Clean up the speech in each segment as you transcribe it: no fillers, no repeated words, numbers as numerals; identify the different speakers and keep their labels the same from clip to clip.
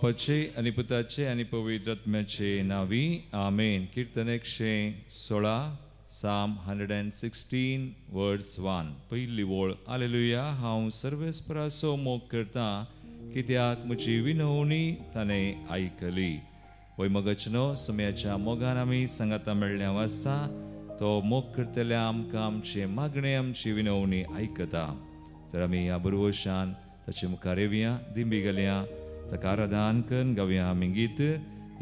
Speaker 1: बापाचे आनी पुताचे आनी पवित्र आत्म्याचे नांवी आमेन. कीर्तन 116, Psalm 116 verse 1. पयली वळ. हालेलुया. हांव सर्वेस्पराचो मोग करता कित्याक म्हजी विनवणी ताणें आयकली. वय मगचनो सुम्याच्या मोगान आमी सांगाता मेळ्ळ्या वाचता तो मोग करतल्या आमकां आमचे मागणे आमची विनवणी आयकता. तर आमी ह्या बरवशान ताचे मुखार येवया, दिंबी घालया, ताका आराधन करून गावया आमी गीत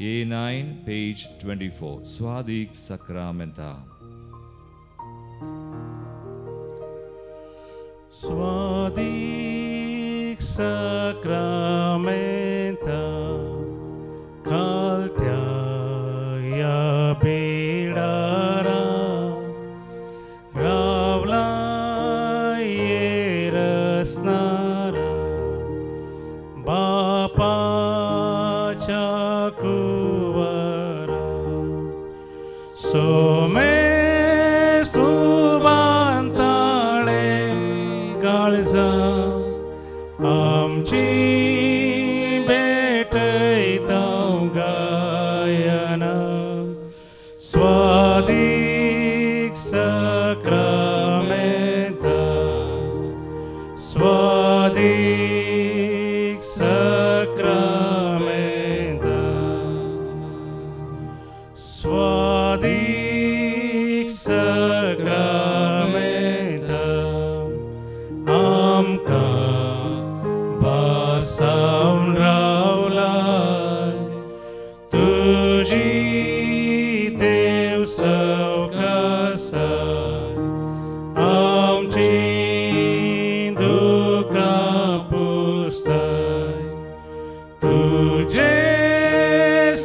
Speaker 1: A9 page 24 स्वादीक साक्रामेंता.
Speaker 2: स्वादीक साक्रामेंता खालत्या ह्या बेडारा रावला येरसनारा बापाच्या कुवरा सोमे सुबांताळे काळजा आमची भेटयता गायना स्वादीक साक्रामेंता स्वादीक साक्रामेंता स्वादीक साक्रामेंता आमकां भासावन रावलाय तुजी देव सवकासाय आमची दुकां पुसताय तुजे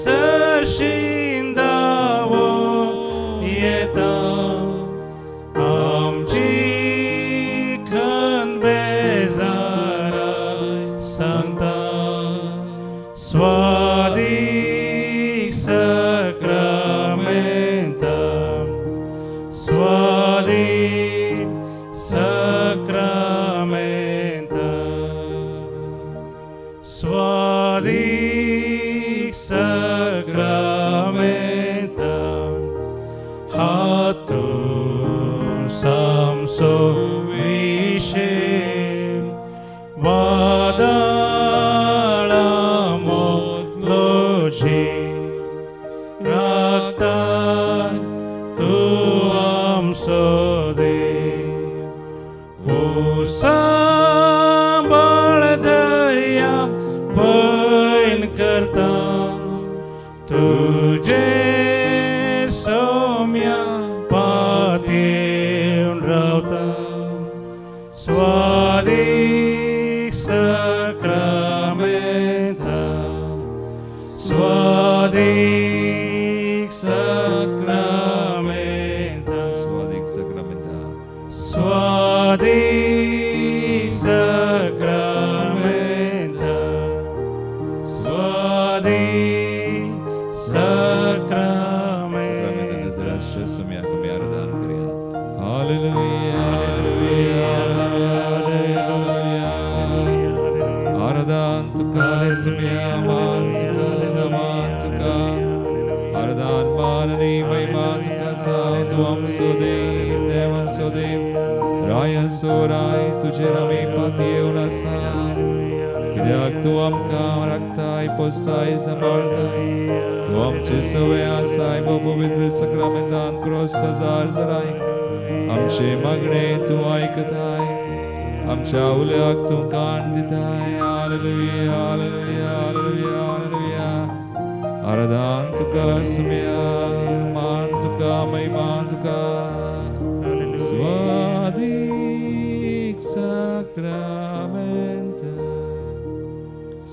Speaker 2: सरशीं दावो येता आमची खंत बेजाराय सांगता स्वादीक साक्रामेंता स्वादीक साक्रामेंता स्वादीक साक्रामेंता हातून सामसो विशेम वादळा मोतलोची राखताय तूं आमचो देव उसांबाळ दर्या पैन करता तुजे सौम्या पातयेवन रावता स्वादीक साक्रामेंता स्वादीक साक्रामेंता
Speaker 1: स्वादीक साक्रामेंता
Speaker 2: स्वादीक साक्रामेंता स्वादीक
Speaker 1: साक्रामेंता
Speaker 2: साक्रामेंता.
Speaker 1: राष्ट्र सुम्याक आमी आराधन करया. Hallelujah hallelujah hallelujah hallelujah. आराधन तुका सुम्या, मान तुका, नमान तुका, आराधन मान आनी महिमा तुका जावं. तूं आमचो देव, देवांचो देव, रायांचो राय, तुजेर आमी पातयेवन आसा कित्याक तूं आमकां राखताय, पोसताय, सांबाळताय. तूं आमचे सवय आसाय. पवित्र साक्रामेंतान क्रोस हजार जालाय. आमचे मागणे तूं आयकताय, आमच्या उल्याक तूं कान दिताय. Hallelujah hallelujah hallelujah hallelujah. आराधन तुका सुम्या, मान तुका, महिमा तुका. स्वादीक साक्रामेंता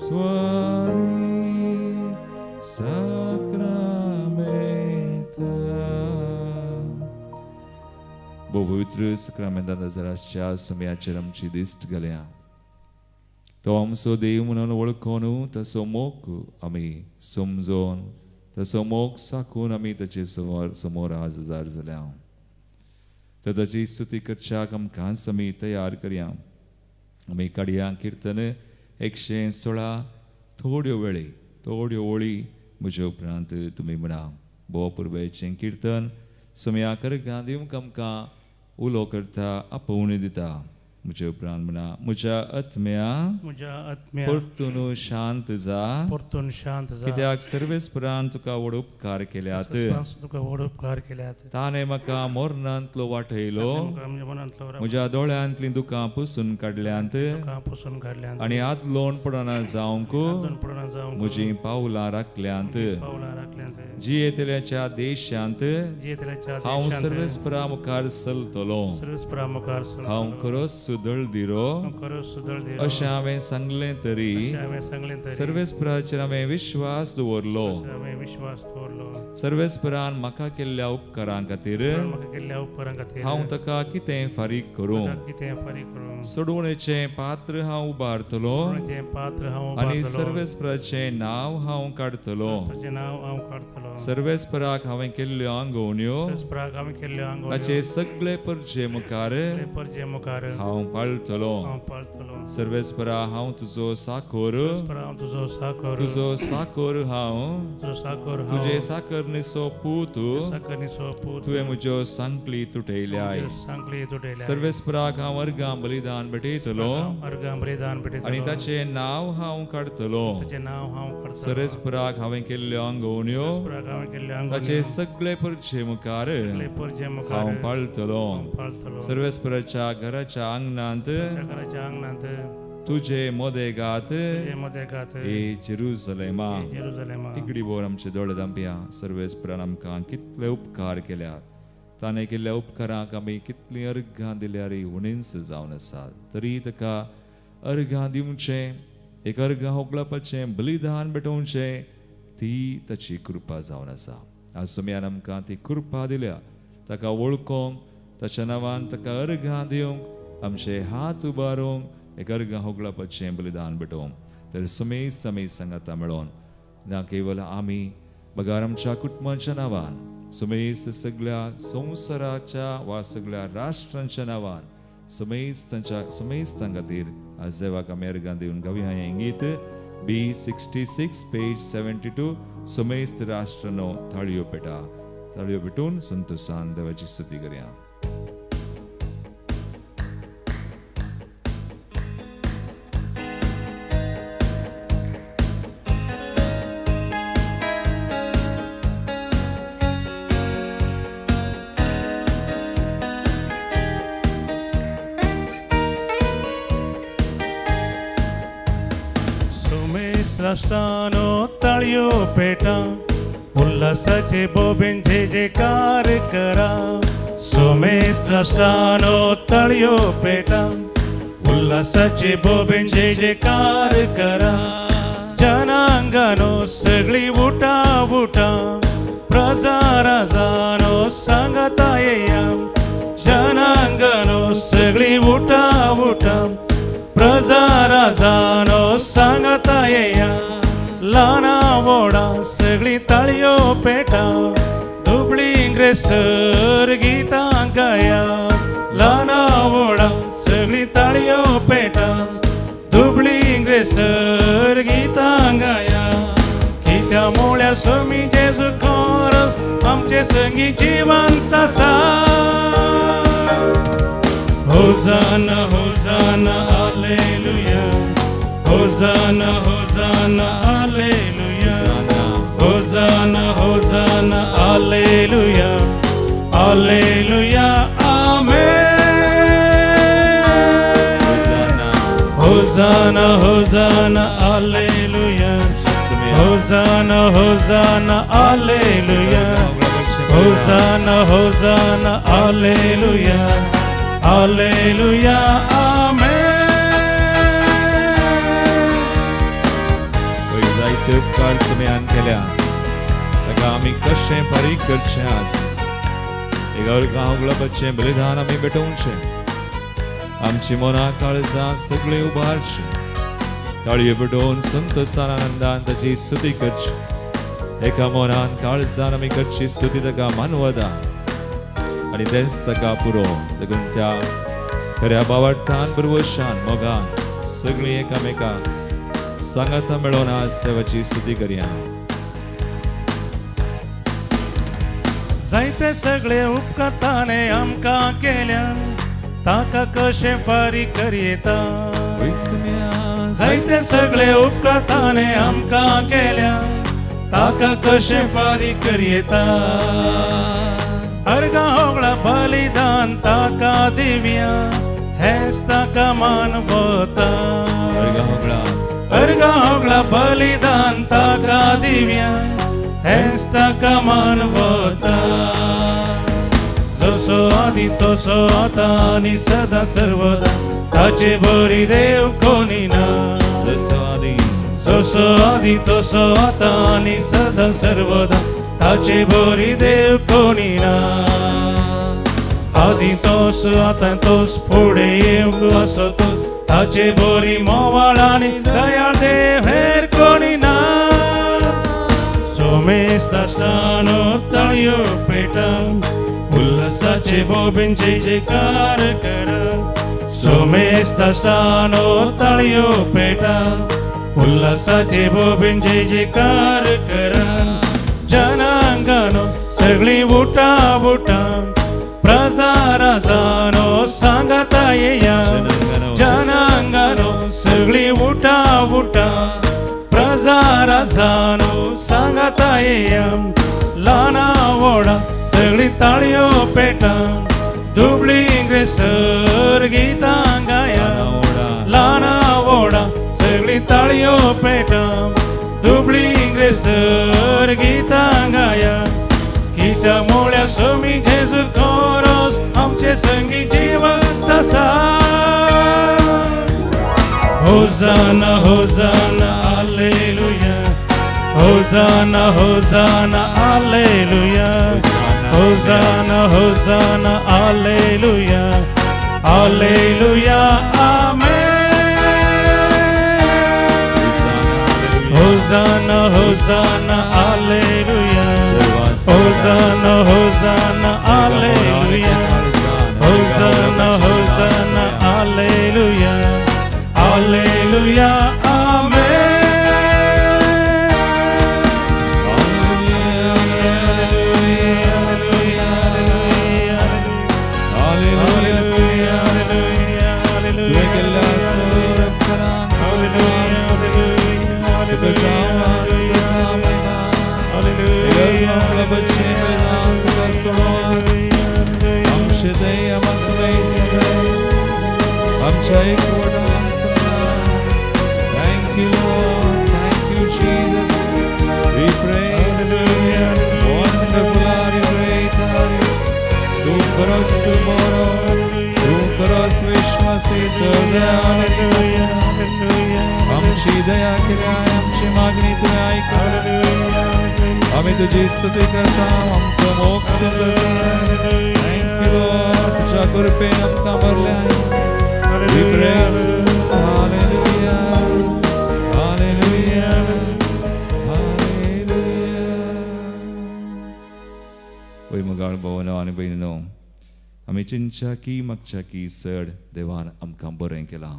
Speaker 1: स्वादीक साक्रामेंता. पवित्र साक्रामेंता नजराच्या सुम्याचेर आमची दिश्ट घालया. तो आमचो देव म्हणून वळखून तसो मोग आमी समजोन तसो मोग साकून आमी ताचे समोर समोर आज हजार जाल्या. तर ताची स्तुती करच्याक आमकांच आमी तयार करया. आमी काडया कीर्तन 116 थोड्यो वेळी थोड्यो ओळी म्हज्या उपरांत तुमी म्हणा. भोव पुर्वेचें किर्तन सुम्या अर्घां दिवंक आमकां उलो करता, आपोवणी दिता. म्हज्या उपरांत म्हणा, म्हज्या आत्म्या परतून शांत जा,
Speaker 2: परतून शांत जा,
Speaker 1: कित्याक सर्वेस्परान तुका व्हड उपकार केल्यात, ताणें म्हाका मरणांतलो वाटयलो, म्हज्या दोळ्यांतलीं दुकां पुसून काडल्यांत आनी आदलोण पडना जावंक म्हजीं पावलां राखल्यांत. जियेतल्याच्या देशांत हांव सर्वेस्परा मुखार चलतलो, हांव खरोच दळदिरो अशें हांवें सांगलें तरी सर्वेस्पराचेर हांवें विश्वास दवरलो. सर्वेस्परान म्हाका केल्ल्या उपकारां खातीर हांव ताका कितें फारीक करूं? सोडवणेचें पात्र हांव उबारतलो आनी सर्वेस्पराचें नांव हांव काडटलो. सर्वेस्पराक हांवें केल्ल्यो आंगोवण्यो ताचे सगळे परजे मुखार हांव पाळटलो. सर्वेस्परा हांव तुजो साकोर, तुजो साकोर हांव, तुजे साकरणीचो पूत, तुवें म्हज्यो सांकळी तुटयल्याय. सर्वेस्पराक हांव अर्घां बलिदान भेटयतलो आनी ताचें नांव हांव काडटलो. सर्वेस्पराक हांवें केल्ल्यो आंगोवण्यो ताचे सगळे परजे मुखार हांव पाळटलो. सर्वेस्पराच्या घराच्या आंगणांत तुजे मदेगात ए जेरुसलेमा. इगडी बोर आमचे दोळे धांपया. सर्वेस्परान आमकां कितले उपकार केल्यात, ताणें केल्ल्या उपकारांक आमी कितलीं अर्घां दिल्यार उणींच जावन आसात. तरी ताका अर्घां दिवचें, एक अर्घां होगळपाचें बलिदान भेटोवचें, ती ताची कृपा जावन आसा. आज सुम्यान आमकां ती कृपा दिल्या, ताका वळखोंक, ताच्या नांवान ताका अर्घां दिवंक, आमचे हात उबारूंक, एक अर्घां होगळपाचें बलिदान भेटोवंक. तर सुमेस्त आमी सांगाता मेळोन ना केवल आमी बगार आमच्या कुटुंबाच्या नांवान, सुमेस्त सगळ्या संवसाराच्या वा सगळ्या राष्ट्रांच्या नांवान सुमेस्तां खातीर आज देवाक आमी अर्घां दिवन गावया हें गीत B66 page 72. सुमेस्त राष्ट्रांनो थाळयो पेटा, थाळयो पेटून संतोषान देवाची स्तुती करया.
Speaker 2: राष्ट्रानो ताळयो पेटा, उल्हासाचे बोबेन जय जयकार करा. सुमेस्त राष्ट्रानो ताळयो पेटा, उल्हासाचे बोबेन जय जयकार करा. जनांगानो सगळी उठा उठा, प्रजा राजानो सांगता येया. जनांगानो सगळी उठा उठा, प्रजा राजानो सांगता येया. ल्हाना व्हडा सगळी ताळयो पेटा, दुबळी इंग्रेसर गितां गाया. ल्हाना व्हडा सगळी ताळयो पेटा, दुबळी इंग्रेसर गितां गाया. कित्या मोळ्या स्वामी जेजू खरस आमचे संगी जिवंत आसा. Hosanna hosanna hallelujah, hosanna hosanna hallelujah, hosanna hosanna hallelujah, hallelujah amen. Hosanna hosanna hallelujah, hosanna hosanna hallelujah, hosanna hosanna hallelujah, hallelujah amen.
Speaker 1: जायते उपकार सुम्यान केल्या, ताका आमी कशें फारीक करचें आस. एक अर्घां होगळपाचें बलिदान आमी भेटोवचें, आमची मनां काळजां सगळीं उबारचीं, ताळयो पेटोवन संतोषान आनंदान ताची स्तुती करची. एका मनान काळजान आमी करची स्तुती ताका मानवता आनी तेंच ताका पुरो. देखून त्या खऱ्या बावार्थान बरवशान मोगान सगळीं एकामेकां सांगाता मेळोवन आज देवाची स्तुती करया.
Speaker 2: जायते सगळे उपकार ताणें आमकां केल्या, ताका कशें फारीक करयेता. जायते सगळे उपकार ताणें आमकां केल्या, ताका कशें फारीक करयेता. अर्घा होगळा बलिदान ताका दिव्या, हेंच ताका मानवता. अर्घा होगळा बलिदान ताका दिव्या, हेंच ताका मानवता. जसो आदी तसो आतां आनी सदां सर्वदा, ताचे बरी देव कोणी ना. जसो आदी तसो आतां आनी सदां सर्वदा, ताचे बरी देव कोणी ना. आदी तोस आतां तोस फुडें येवंक आसो तोस, ताचे बरी मोवाळ आनी दयाळ देव हेर कोणी ना. सोमेस्तानो ताळयो पेटा, उल्हासाचे बोबींचे जयकार करा. सोमेस्तानो ताळयो पेटा, उल्हासाचे बोबींचे जयकार करा. जनांगानो सगळी उठा उठा, प्रजा राजानो सांगाता येया. जनांगानो सगळी उठा उठा, प्रजा राजानो सांगाता येया. ल्हाना व्हडा सगळी ताळयो पेटा, दुबळी ग्रेसर गितां गाया. ल्हाना व्हडा सगळी ताळयो पेटा, दुबळी ग्रेसर गितां गाया. कित्या मोळ्या सोमी जेजू कोरोस आमचे संगी जिवंत आसा. Hosanna hosanna hallelujah, hosanna hosanna hallelujah, hosanna hosanna hallelujah, hallelujah amen. Hosanna hosanna hallelujah, hosanna hosanna hallelujah, hosanna hosanna hallelujah, hallelujah amen.
Speaker 1: Thank you, Lord. Thank you, Jesus. We praise you. Wonderful are you, great are you. तू boroughs मोरो, तू boroughs विश्वासी सदा. आमची दया केल्या, आमची मागणी तुवें आयकल्या. आमी तुजी स्तुती करता, आमचो मोग करता. Thank you, Lord. तुज्या कृपेन आमकां भरल्या. We praise you. Hallelujah. Hallelujah. Hallelujah. वय मगाळ भोवनो आनी भयणीनो, आमी चिंतच्या की मागच्या की चड देवान आमकां बरें केलां.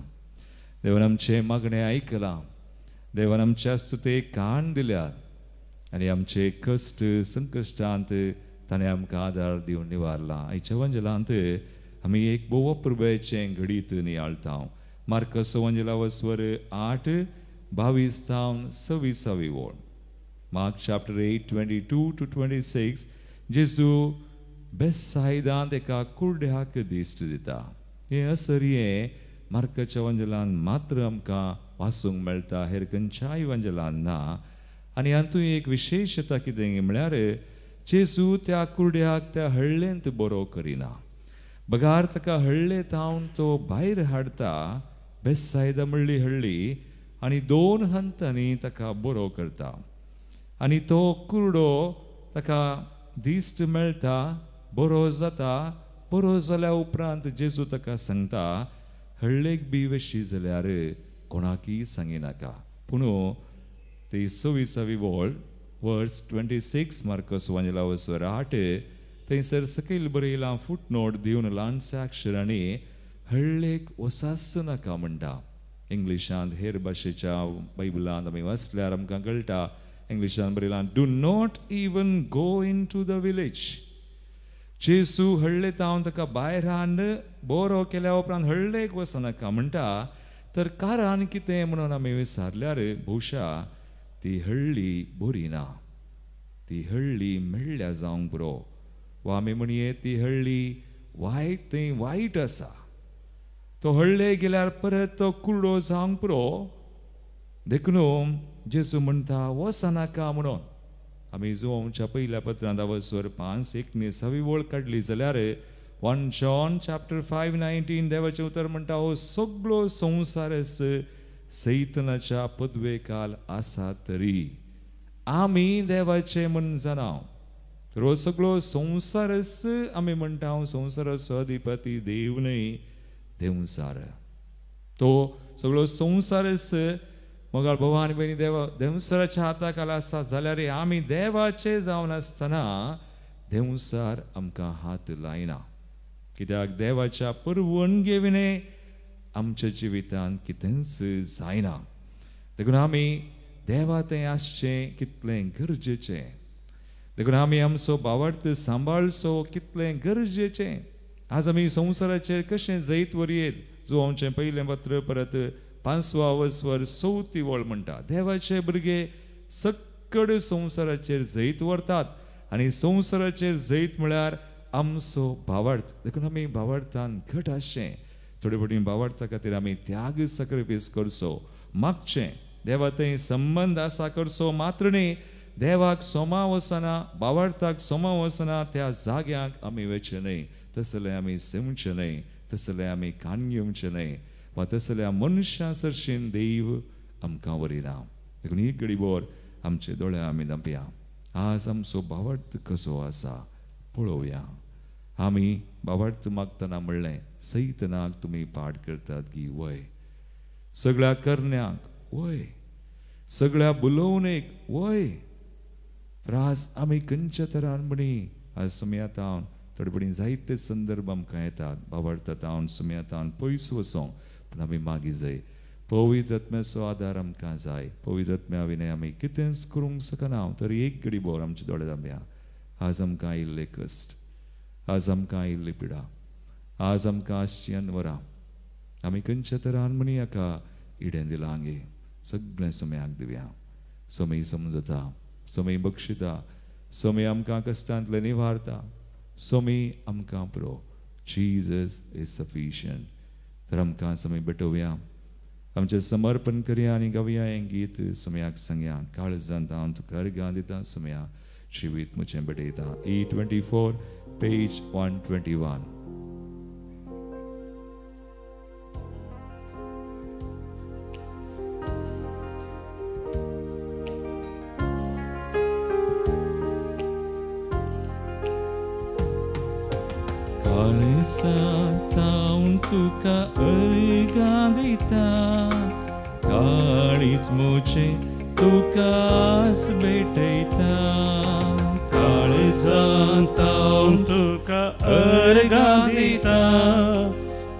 Speaker 1: देवान आमचें मागणें आयकलां. देवान आमच्या स्तुतेक कान दिल्यात आनी आमचे कश्ट संकश्टांत ताणें आमकां आदार दिवन निवारला. आयच्या वंजलांत आमी एक भोव अपुरबायेचें घडीत नियाळता. मार्कस वंजला वस्वर 8:22 जावन 26 वळ. Mark chapter 8, 22 to 26. जेजू बेसायदांत एका कुर्ड्याक दिश्ट दिता. हें असरयें मार्काच्या वंजलान मात्र आमकां वाचूंक मेळटा, हेर खंयच्याय वंजलान ना. आनी हातूंत एक विशेशता कितें म्हळ्यार जेजू त्या कुर्ड्याक त्या हळ्ळेंत बरो करिना, बगार ताका हळ्ळे तावन तो भायर हाडटा. बेसायदा म्हणली हळ्ळी आनी 2 हंतांनी ताका बरो करता आनी तो कुर्डो ताका दिश्ट मेळटा, बरो जाता. बरो जाल्या उपरांत जेजू ताका सांगता, हळ्ळेक बी वेशी जाल्यार कोणाकय सांगिनाका. पूण ती 26 वळ, वर्स 26, मार्कस वंजला वस्वर 8, थंयसर सकयल बरयलां फुटनोट दिवन ल्हानशा अक्षरांनी हळ्ळेक वसाच नाका म्हणटा. इंग्लिशांत हेर भाशेच्या बायबलांत आमी वाचल्यार आमकां कळटा. इंग्लिशांत बरयलां, do not even go into the village. जेजू हळ्ळे तावन ताका भायर हाडून बरो केल्या उपरांत हळ्ळेक वचनाका म्हणटा. तर कारण कितें म्हणून आमी विचारल्यार भोवशा ती हळ्ळी बरी ना, ती हळ्ळी मेळ्ळ्या जावंक पुरो, वा आमी म्हणये ती हळ्ळी वायट, थंय वायट आसा. तो हळ्ळे गेल्यार परत तो कुरडो जावंक पुरो. देखून जेजू म्हणटा वचनाका म्हणून. आमी जुवांच्या पयल्या पत्रांत अवसर 5:19 वळ काडली जाल्यार 1 John chapter 5:19 देवाचें उतर म्हणटा, हो सगळो संवसारच सैतनाच्या पदवेकाल आसा तरी आमी देवाचें म्हण जाणा. तर हो सगळो संवसारच आमी म्हणटा संवसाराचो अधिपती देव न्हय, देंवचार. तो सगळो संवसारच मोगाळ भाव आनी भयणी देवा देंवचाराच्या हाता खाला आसा जाल्यार आमी देवाचे जावन आसतना देंवचार आमकां हात लायना. कित्याक देवाच्या परवणगे विणें आमच्या जिवितांत कितेंच जायना. देखून आमी देवा थंय आसचें कितलें गरजेचें. देखून आमी आमचो भावार्थ सांबाळचो कितलें गरजेचें. आज आमी संवसाराचेर कशें जैत वरयेत. जो आमचें पयलें पत्र परत 5:4 वळ म्हणटा, देवाचे भुरगे सक्कड संवसाराचेर जैत व्हरतात. आनी संवसाराचेर जैत म्हळ्यार आमचो भावार्थ. देखून आमी भावार्थान घट आसचें. थोडे फावटी भावार्था खातीर आमी त्याग सॅक्रिफायस करचो, मागचें, देवा थंय संबंद आसा करचो मात्र न्ही, देवाक सोमा वचना, भावार्थाक सोमा वचना त्या जाग्यांक आमी वचचें न्हय, तसलें आमी सेवचें न्हय, तसलें आमी कान घेवचें न्हय, वा तसल्या मनशां सरशीन देव आमकां वरिना. देखून एक घडीभर आमचे दोळे आमी धांपया. आज आमचो भावार्थ कसो आसा पळोवया. आमी भावार्थ मागतना म्हणलें, सैतनाक तुमी पाठ करतात की वय, सगळ्या करण्यांक वय, सगळ्या बुलोवणेक वय. आज आमी खंयच्या तरान म्हणी आज सुमयातावन थोडे फावटी जायते संदर्भ आमकां येतात भावार्थावन सुमयातावन पयस वचोंक, पूण आमी मागीर जाय पवित्र आत्म्याचो आदार आमकां जाय. पवित्र आत्म्या विणें आमी कितेंच करूंक शकना. तर एक घडी भर आमचे दोळे धांपया. आज आमकां आयिल्ले कश्ट, आज आमकां आयिल्ली पिडा, आज आमकां आसची अनवरां आमी खंयच्या तरान म्हणी हाका इडें दिलां गे. सगळें समयाक दिवया. समय समजता, समय बक्षिता, समय आमकां कश्टांतलें निवारता, समय आमकां पुरो. Jesus is sufficient. तर आमकां समय भेटोवया, आमचें समर्पण करया आनी गावया हें गीत समयाक सांगया. काळजांत हांव तुका अर्घां दिता समया, जिवीत म्हजें भेटयता. E24 page 121. काळजांत तुका अर्घां दिता, काळीज म्हजें तुकाच भेटयता. काळजांत
Speaker 2: तुका अर्घां दिता,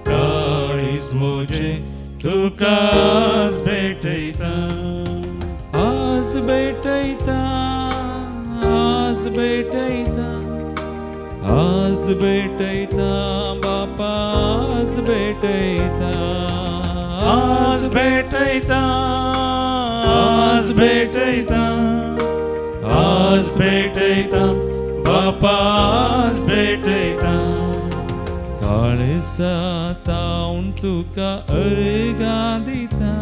Speaker 2: काळीज म्हजें तुकाच भेटयता.
Speaker 1: आज भेटयता, आज भेटयता, आज भेटयता बापा, आज भेटयता.
Speaker 2: आज भेटयता, आज भेटयता, आज भेटयता बापा, आज भेटयता.
Speaker 1: काळजांत तुका अर्घां दिता,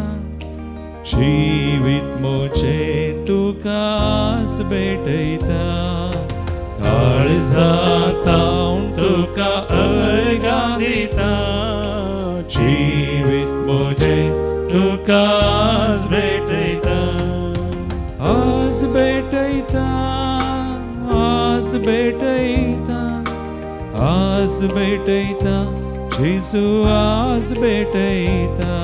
Speaker 1: जिवीत म्हजें तुकाच भेटयता.
Speaker 2: काळजांत तुका अर्घां दिता, जिवीत म्हजें तुकाच भेटयता.
Speaker 1: आज भेटयता, आज भेटयता, आज भेटयता जेजू, आज भेटयता.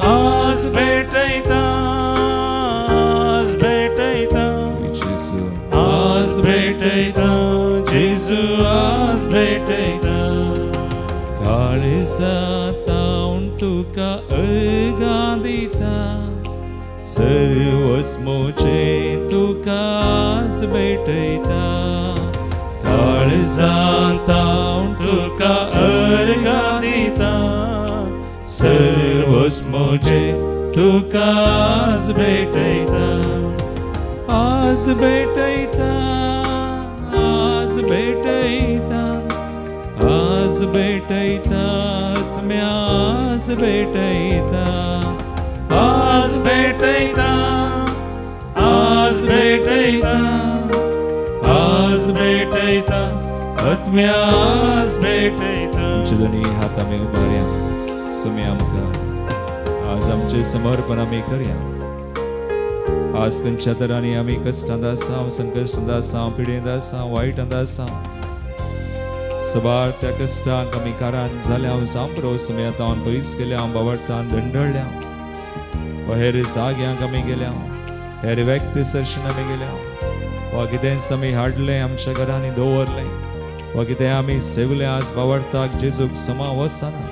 Speaker 2: आज भेटयता, आज भेटयता
Speaker 1: जेजू,
Speaker 2: आज भेटयता जेजू, आज भेटयता.
Speaker 1: काळजांत तुका अर्गां दिता सर्वस्मोचे तुकाच भेटयता काळजांत हांव तुका अर्गां दिता सर्वस्मोचे तुकाच भेटयता आज भेटयता आज भेटयता आज भेटयता आत्म्या आज भेटयता आज भेटयता आज भेटयता आज भेटयता आत्म्या आज भेटयता. आमचे दोन्ही हात आमी उबारया सुम्या मुखार आज आमचें समर्पण आमी करया. आज खंयच्या तरांनी आमी कश्टांत आसा, संकश्टांत आसा, पिडेंत आसा, वायटांत आसा, सबार त्या कश्टांक आमी कारण जाल्या जांबरो सुम्यातावन पयस गेल्या, बावडतान दंडळ्या वा हेर जाग्यांक आमी गेल्या, हेर व्यक्ती सरशीन आमी गेल्या वा कितेंच आमी हाडलें आमच्या घरांनी दवरलें वा कितें आमी सेवलें आज बावडताक जेजूक समा वचना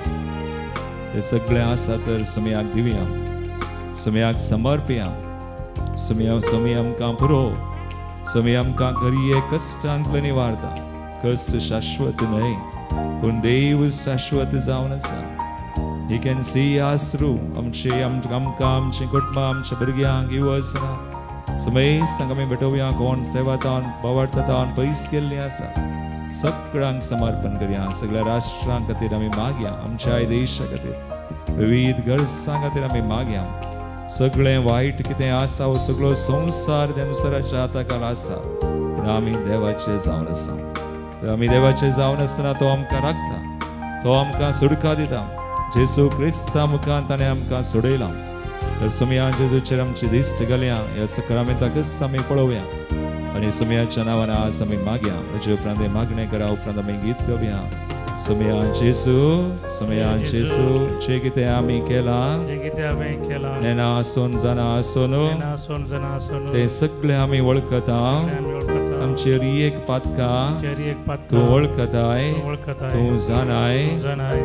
Speaker 1: ते सगळें आसा तर सुम्याक दिवया, सुम्याक समर्पया. सुम्या सुमी आमकां पुरो, सुमी आमकां करिये कश्टांतले निवारता. कश्ट शाश्वत न्हय पूण देव शाश्वत जावन आसा. He can see us through. आमचे आमकां आमचीं कुटुंबां आमच्या भुरग्यांक इवसना समेस्तांक आमी भेटोवया. कोण सेवातावन बावडतावन पयस गेल्लीं आसा सगळ्यांक समर्पण करया. सगळ्या राष्ट्रां खातीर आमी मागया, आमच्या देशा खातीर विविध गरजां खातीर आमी मागया. सगळें वायट कितें आसा हो सगळो संवसार देमसराच्या हाताखाल आसा पूण आमी देवाचे जावन आसा. तर आमी देवाचे जावन आसतना तो आमकां राखता, तो आमकां सुडका दिता. जेजू क्रिस्ता मुखान ताणें आमकां सोडयलां. तर सुमया जेजूचेर आमची दिश्ट घालया, ह्या सक्रामेंताकच आमी पळोवया आनी सुमयाच्या नांवान आज आमी मागया. ताचे उपरांत हें मागणें करा, उपरांत आमी गीत गावया. सुमया जेजू, सुमया जेजू, जें कितें आमी केलां नेणा आसून जाणा आसून तें सगळें आमी वळखता. आमची एक पातकां तूं वळखताय, तूं जाणाय,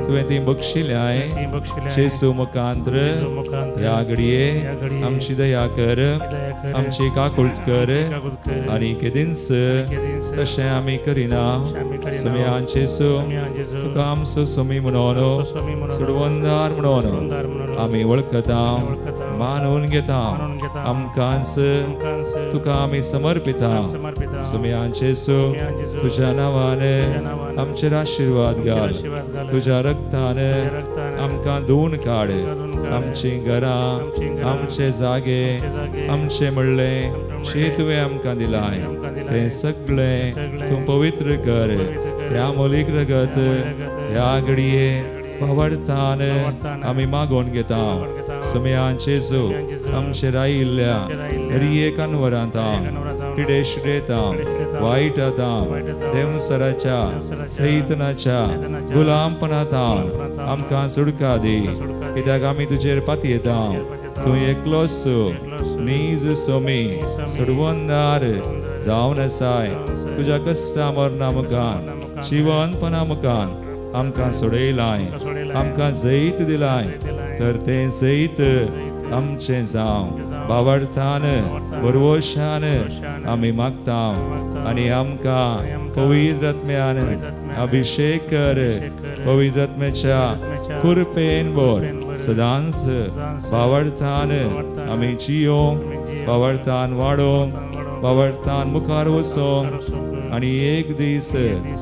Speaker 1: तुवें ती बक्षिल्याय. जेजू मुखांत्र ह्या घडये आमची दया कर, आमची काकूळट कर आनी केदींच तशें आमी करिना. सुमया जेजू तुका आमचो सुमी म्हणून, सोडवणदार म्हणून आमी वळखता, मानून घेता. आमकांच तुका आमी समर्पिता. सुमया जेजू तुज्या नांवान आमचेर आशिर्वाद घाल, तुज्या रक्तान आमकां धुवन काड. आमचीं घरां, आमचे जागे, आमचें म्हणलें जें तुवें आमकां दिलाय तें सगळें तूं पवित्र कर. त्या मोलीक रगत ह्या घडये बावडतान आमी मागोवन घेता. सुमया जेजू आमचेर आयिल्ल्या हर अनवरांत, पिडे शिडेता, वायट आतां, देवसराच्या सैतनाच्या गुलामपणांत आमकां सुडका दी. कित्याक आमी तुजेर पातयेता. तूं एकलोच नीज सोमी सोडवणदार जावन आसाय. तुज्या कश्टा मरणा मुखार, जिवनपणा मुखार आमकां सोडयलाय, आमकां जैत दिलाय. तर तें जैत आमचें जावं. बावडतान बरवशान आमी मागता आनी आमकां पवित्र आत्म्यान अभिषेक कर. पवित्र आत्म्याच्या कृपेन भर. सदांच बावडतान आमी जियोंक, बावडतान वाडोवंक, बावडतान मुखार वचोंक आनी एक दीस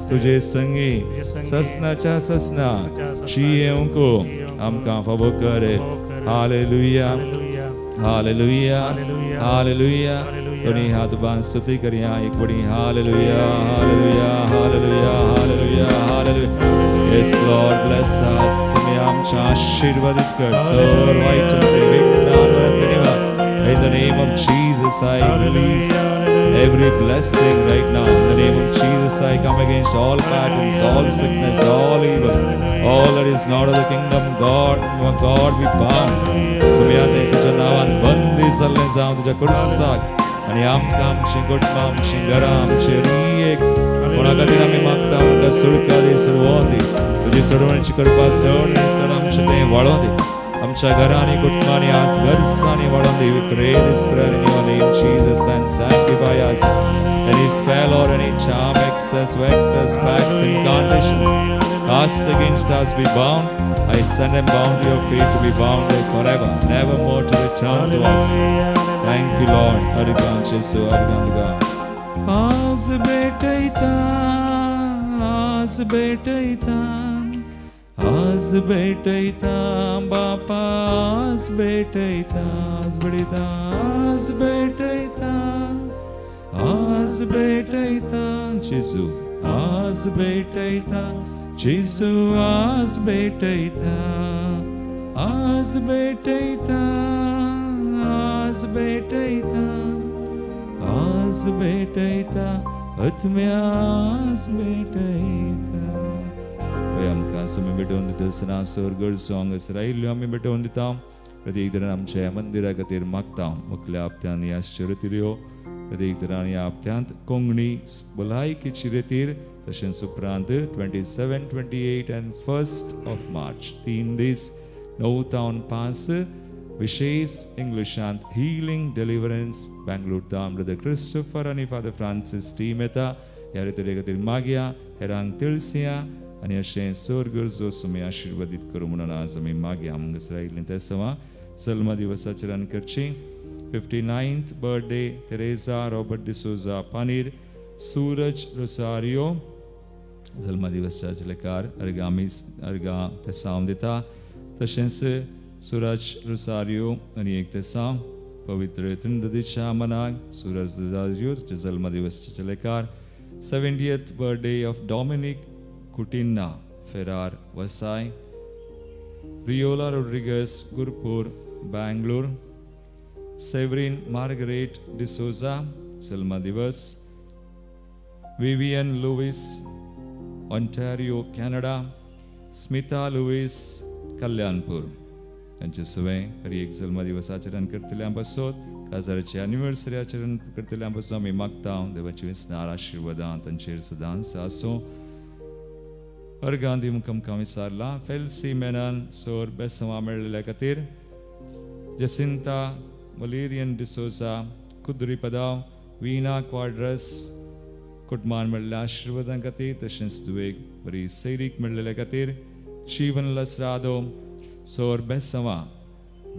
Speaker 1: तुजे संगी ससनाच्या ससना जियेवंक आमकां फावो कर. Hallelujah, hallelujah, hallelujah. दोन्ही हात बांद स्तुती करया एक बडी. Hallelujah, hallelujah, hallelujah, hallelujah, hallelujah. Yes Lord, bless us. तुम्ही आमच्या आशीर्वादित कर. सर वाईट विघ्नांवर धन्यवाद. In the name of Jesus, I release every blessing right now. In the name of Jesus, I come against all patterns, all sickness, all evil, all that is not of the kingdom. God, God, we bound. सुम्याने तुझ्या नावान बंदी जाल्लें जावं तुझ्या कुर्साक आनी आमकां आमचीं कुटुंबां, आमचीं घरां, आमचे एक कोणा खातीर आमी मागता आमकां सुडका दी, सुरवोन दी. तुज्या तुजी सोडवणीची कृपा चड आनी चड आमचें तें वाळोवन दी. आमच्या घरांनी कुटुंबांनी आज गरजांनी वाळोवन दी. We pray this prayer in your name, Jesus, and sanctify us. Any spell or any charm, excess, vexes, pacts, incantations cast against us be bound. I send them bound to your feet to be bound there forever, never more to return to us. Thank you, Lord. Harigan Jesu, Harigan God. आज भेटयता, आज भेटयता, आज भेटयता बापा, आज भेटयता, आज भेटयता, आज भेटयता, आज भेटयता जेजू, आज भेटयता जेजू, आज भेटयता, आज भेटयता, आज भेटयता, आज भेटयता आत्म्या, आज भेटयता. आमकां आमी भेटोवन दिता आसतना सोर गरजो हांगासर आयिल्ल्यो आमी भेटोवन दिता. प्रत्येक तरान आमच्या मंदिरा खातीर मागता. मुखल्या हप्त्यान ह्या शर्तीऱ्यो प्रत्येक तरान ह्या हप्त्यांत कोंकणी भलायकेची रेतीर तशेंच उपरांत 27, 28 आनी 1 मार्च 3 दीस 9 तावन 5 विशेष इंग्लिशांत हिलींग डिलिव्हरन्स बेंगलोर तावन ब्रदर क्रिस्टोफर आनी फादर फ्रांसीस टीम येता. ह्या रेतीरे खातीर मागया, हेरांक तिळसया आनी अशें सोर गरजो सुमी आशिर्वादीत करूं म्हणून आज आमी मागया. हांगासर आयिल्लीं ते सवा सल्मा दिवसाचरण करची. 59th birthday Teresa Robert D'Souza Panir, Suraj Rosario जल्मा दिवसाचे लेकार अर्गा आमी अर्गा तेसांव दिता. तशेंच सूरज रोसारियो आनी एक तेसांव पवित्र त्रिंदीच्या मनाक सूरज रोसारियो जल्मा दिवसाचे लेकार. 70th birthday of Dominic Coutinho Ferrer Vasai, Riola Rodrigues Gurpur Bangalore, Severin Margaret D'Souza जल्मा दिवस, Vivian Lewis Ontario Canada, Smita Lewis Kalyanpur. तांचे सवें हर एक जल्मा दिवस आचरण करतल्या पासत, काजाराचे एनिवर्सरी आचरण करतल्या पासून आमी मागता देवाची विस्नार आशिर्वादां तांचेर सदांच आसूं. अर्गां दिवंक आमकां विचारलां. फेल्सी मेनन सोर बेसवां मेळिल्ल्या खातीर, जसिंता वलेरियन डिसोजा कुद्री पदाव, वीणा क्वाड्रस कुटुंबान मेळिल्ल्या आशिर्वादां खातीर, तशेंच दुवेक बरी सैरीक मेळिल्ल्या खातीर, शिवन लसरादो सोर बेसवां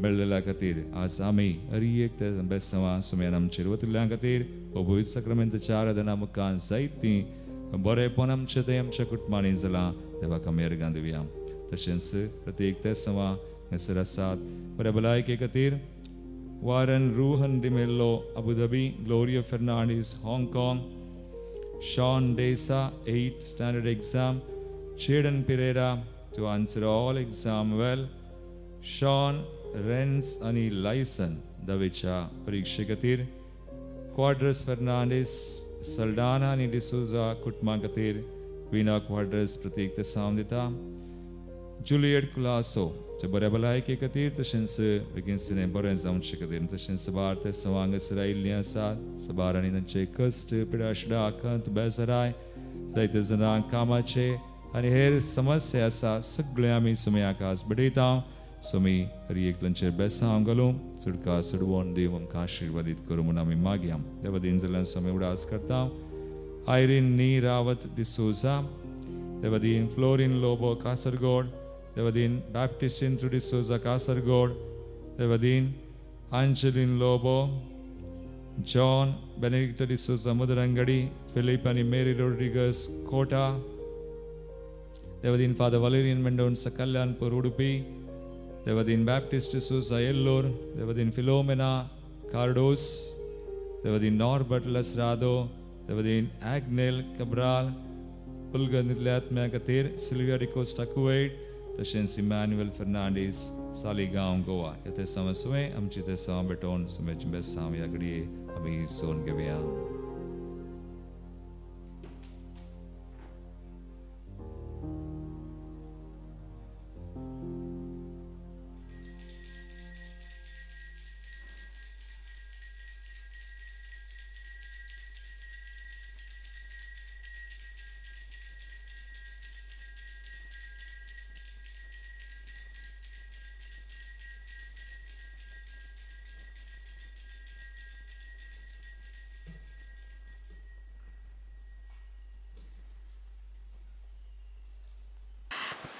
Speaker 1: मेळिल्ल्या खातीर आज आमी हरी एक बेसवां सुमेन आमचेर वतिल्ल्या खातीर पवित्र साक्रामेंताच्या आराधना मुखार जायतीं बरेंपण आमचें तें आमच्या कुटुंबांनी जालां देवाक आमी अर्गां दिवया. तशेंच प्रत्येक तेसवां हांगासर आसात बऱ्या भलायके खातीर Warren Rohan D'Mello Abu Dhabi, Gloria Fernandes Hong Kong, Sean D'Sa 8th standard exam, Chedan Pereira to answer all exam well, Sean Renz आनी लायसन दवेच्या परिक्षे खातीर, क्वाड्रस फर्नांडीस सल्डाना आनी डिसोजा कुटुंबा खातीर, विना क्वाड्रस प्रतीक तेसांव दिता, जुलियट कुलासो जे बऱ्या भलायके खातीर तशेंच बेगीन बरें जावचे खातीर, तशेंच सबार ते सवांग हांगासर आयिल्लीं आसात सबार आनी तांचे कश्ट पिडाशिडा आकांत बेजाराय जायते जाणां कामाचे आनी हेर समस्या आसा सगळे आमी सुमयाक आज बडयता. सुमी हरी एकल्यांचेर बेसांव घालूं चुडका चडवोन देव आमकां आशिर्वादीत करूं म्हूण आमी मागया. देवा दीन जाल्यान स्वामी उडास करता. आयरीन नी रावत डिसोजा, देवादीन फ्लोरीन लोबो कासरगोड, देवादीन बॅप्टिस्टीन डिसोजा कासरगोड, देवादीन Angeline Lobo, John Benedict D'Souza Mudarangadi, Philip आनी मेरी रोड्रिगस कोटा, देवादीन father Valerian Mendonca Kalyanpur Udupi, देवादीन बॅप्टिस्ट डिसोजा येल्लोर, देवादीन फिलोमेना कार्डोस, देवादीन नॉर्बर्ट लसरादो, देवादीन ॲग्नेल कब्राल पुलगंदींतल्या आत्म्या खातीर, सिल्विया डिकोस्टा कुवैट, तशेंच इमॅन्युएल फर्नांडीस सालिगांव गोवा. ह्या तेसांव सुवें आमची तेसांव भेटोवन सुमेची बेसांव ह्या घडये आमी सोन घेवया.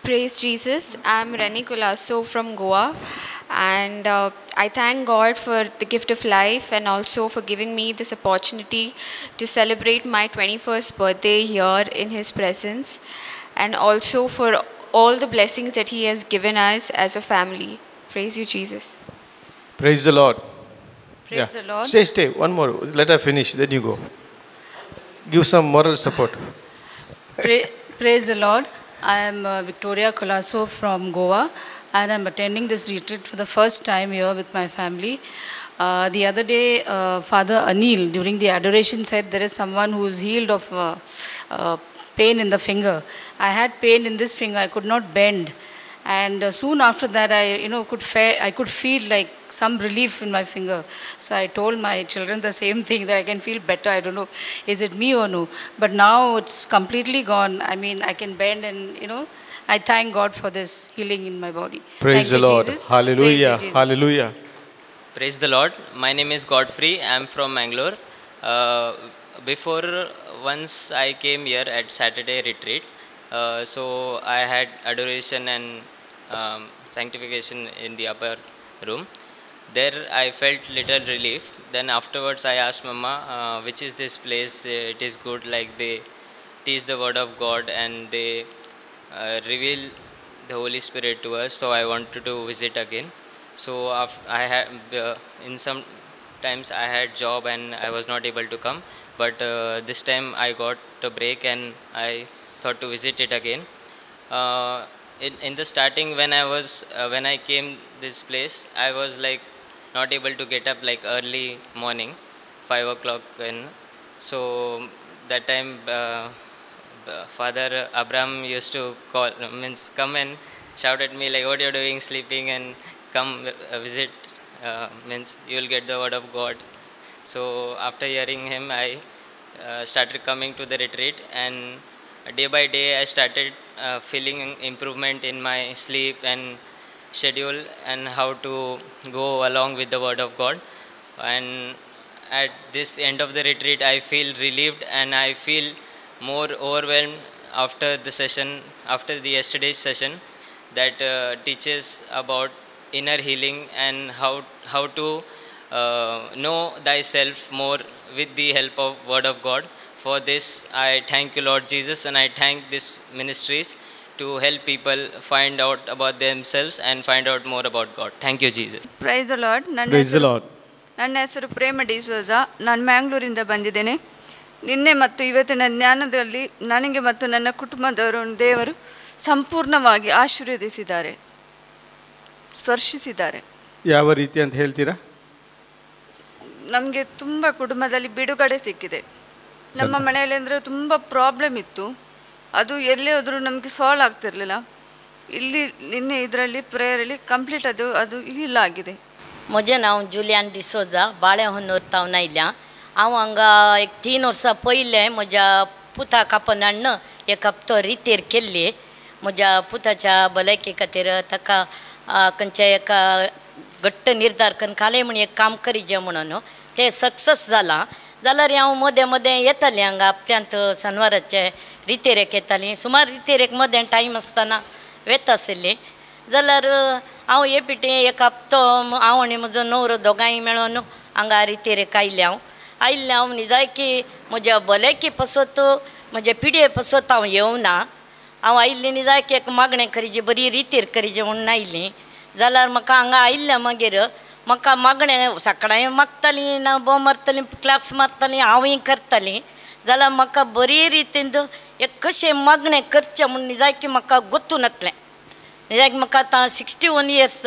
Speaker 3: Praise Jesus. I'm Rani Colaco from Goa, and I thank God for the gift of life and also for giving me this opportunity to celebrate my 21st birthday here in His presence, and also for all the blessings that He has given us as a family. Praise you, Jesus.
Speaker 4: Praise the Lord.
Speaker 5: Praise the Lord.
Speaker 4: Stay, stay. One more. Let her finish. Then you go. Give some moral support.
Speaker 5: Praise the Lord. I am Victoria Colaco from Goa, and I am attending this retreat for the first time here with my family. The other day, Father Anil, during the adoration, said there is someone who is healed of pain in the finger. I had pain in this finger. I could not bend. And soon after that, I could feel like some relief in my finger. So I told my children the same thing, that I can feel better. I don't know, is it me or no? But now it's completely gone. I mean, I can bend, and I thank God for this healing in my body.
Speaker 4: Praise
Speaker 5: Thank
Speaker 4: the
Speaker 5: you,
Speaker 4: Lord.
Speaker 5: Jesus.
Speaker 4: Hallelujah.
Speaker 5: Praise you, Jesus.
Speaker 4: Hallelujah.
Speaker 6: Praise the Lord. My name is Godfrey. I am from Mangalore. Before once I came here at Saturday retreat. So I had adoration and sanctification in the upper room. There I felt little relief. Then afterwards I asked Mama, which is this place? It is good, like they teach the word of God and they reveal the Holy Spirit to us. So I wanted to visit again. So I had, in some times I had job and I was not able to come. But this time I got a break and I thought to visit it again. In the starting, when I came this place, I was like not able to get up like early morning, 5 o'clock, and so that time Father Abraham used to call, means come and shout at me like, what you're doing, sleeping, and come visit, means you will get the word of God. So after hearing him, I started coming to the retreat, and day by day I started feeling improvement in my sleep and schedule and how to go along with the word of God. And at this end of the retreat, I feel relieved and I feel more overwhelmed after the session, after the yesterday's session that teaches about inner healing and how to know thyself more with the help of word of God. For this, I thank you, Lord Jesus, and I thank this ministries to help people find out about themselves and find out more about God. Thank you, Jesus.
Speaker 7: Praise the Lord.
Speaker 4: Praise the Lord.
Speaker 7: ನನ್ನ ಹೆಸರು ಪ್ರೇಮ ಡಿಸೋಜಾ. ನಾನು ಮ್ಯಾಂಗ್ಳೂರಿಂದ ಬಂದಿದ್ದೇನೆ. ನಿನ್ನೆ ಮತ್ತು ಇವತ್ತಿನ ಜ್ಞಾನದಲ್ಲಿ ನನಗೆ ಮತ್ತು ನನ್ನ ಕುಟುಂಬದವರು ದೇವರು ಸಂಪೂರ್ಣವಾಗಿ ಆಶೀರ್ವದಿಸಿದ್ದಾರೆ, ಸ್ಪರ್ಶಿಸಿದ್ದಾರೆ.
Speaker 4: ಯಾವ ರೀತಿ ಅಂತ ಹೇಳ್ತೀರಾ?
Speaker 7: ನಮಗೆ ತುಂಬ ಕುಟುಂಬದಲ್ಲಿ ಬಿಡುಗಡೆ ಸಿಕ್ಕಿದೆ. ನಮ್ಮ ಮನೆಯಲ್ಲಿ ಅಂದರೆ ತುಂಬ ಪ್ರಾಬ್ಲಮ್ ಇತ್ತು, ಅದು ಎಲ್ಲೇ ಹೋದರೂ ನಮಗೆ ಸಾಲ್ವ್ ಆಗ್ತಿರಲಿಲ್ಲ. ಇಲ್ಲಿ ನಿನ್ನೆ ಇದರಲ್ಲಿ ಪ್ರೇಯರಲ್ಲಿ ಕಂಪ್ಲೀಟ್ ಅದು ಅದು ಹೀಲ್ ಆಗಿದೆ.
Speaker 8: म्हजें नांव जुलियान डिसोजा, बाळेहन्नूर तावन आयल्या. हांव हांगा एक 3 वर्सां पयलें म्हज्या पुताक आपोवन हाडून एक हप्तो रितेर केल्ली. म्हज्या पुताच्या भलायके खातीर ताका खंयच्या एका घट्ट निर्धार करून खालें म्हूण एक काम करीजे म्हणून तें सक्सेस जालां. जाल्यार हांव मदें मदें येतालें हांगा हप्त्यांत शेनवाराचे रितेरेक येतालीं. सुमार रितेरेक मदें टायम आसतना वेता आशिल्लीं. जाल्यार हांव हे पिटी एक हप्तो हांव आनी म्हजो न्हवरो दोगांय मेळोन हांगा रितेरेक आयलें. हांव आयिल्लें हांव निजायकी म्हज्या भलायकी पासत म्हज्या पिडये पासत हांव येवना. हांव आयिल्लें निजायकी एक मागणें करीची बरी रितेर करीची म्हणून आयिल्लीं. जाल्यार म्हाका हांगा आयिल्लें मागीर म्हाका मागणें सकाळीं मागतालीं ना बोम मारतालीं, क्लॅप्स मारतालीं, हांवूय करतालीं. जाल्यार म्हाका बरी रितीन एक कशें मागणें करचें म्हूण निजायकी म्हाका गोत्तू नासलें. निजायकी म्हाका आतां 61 इयर्स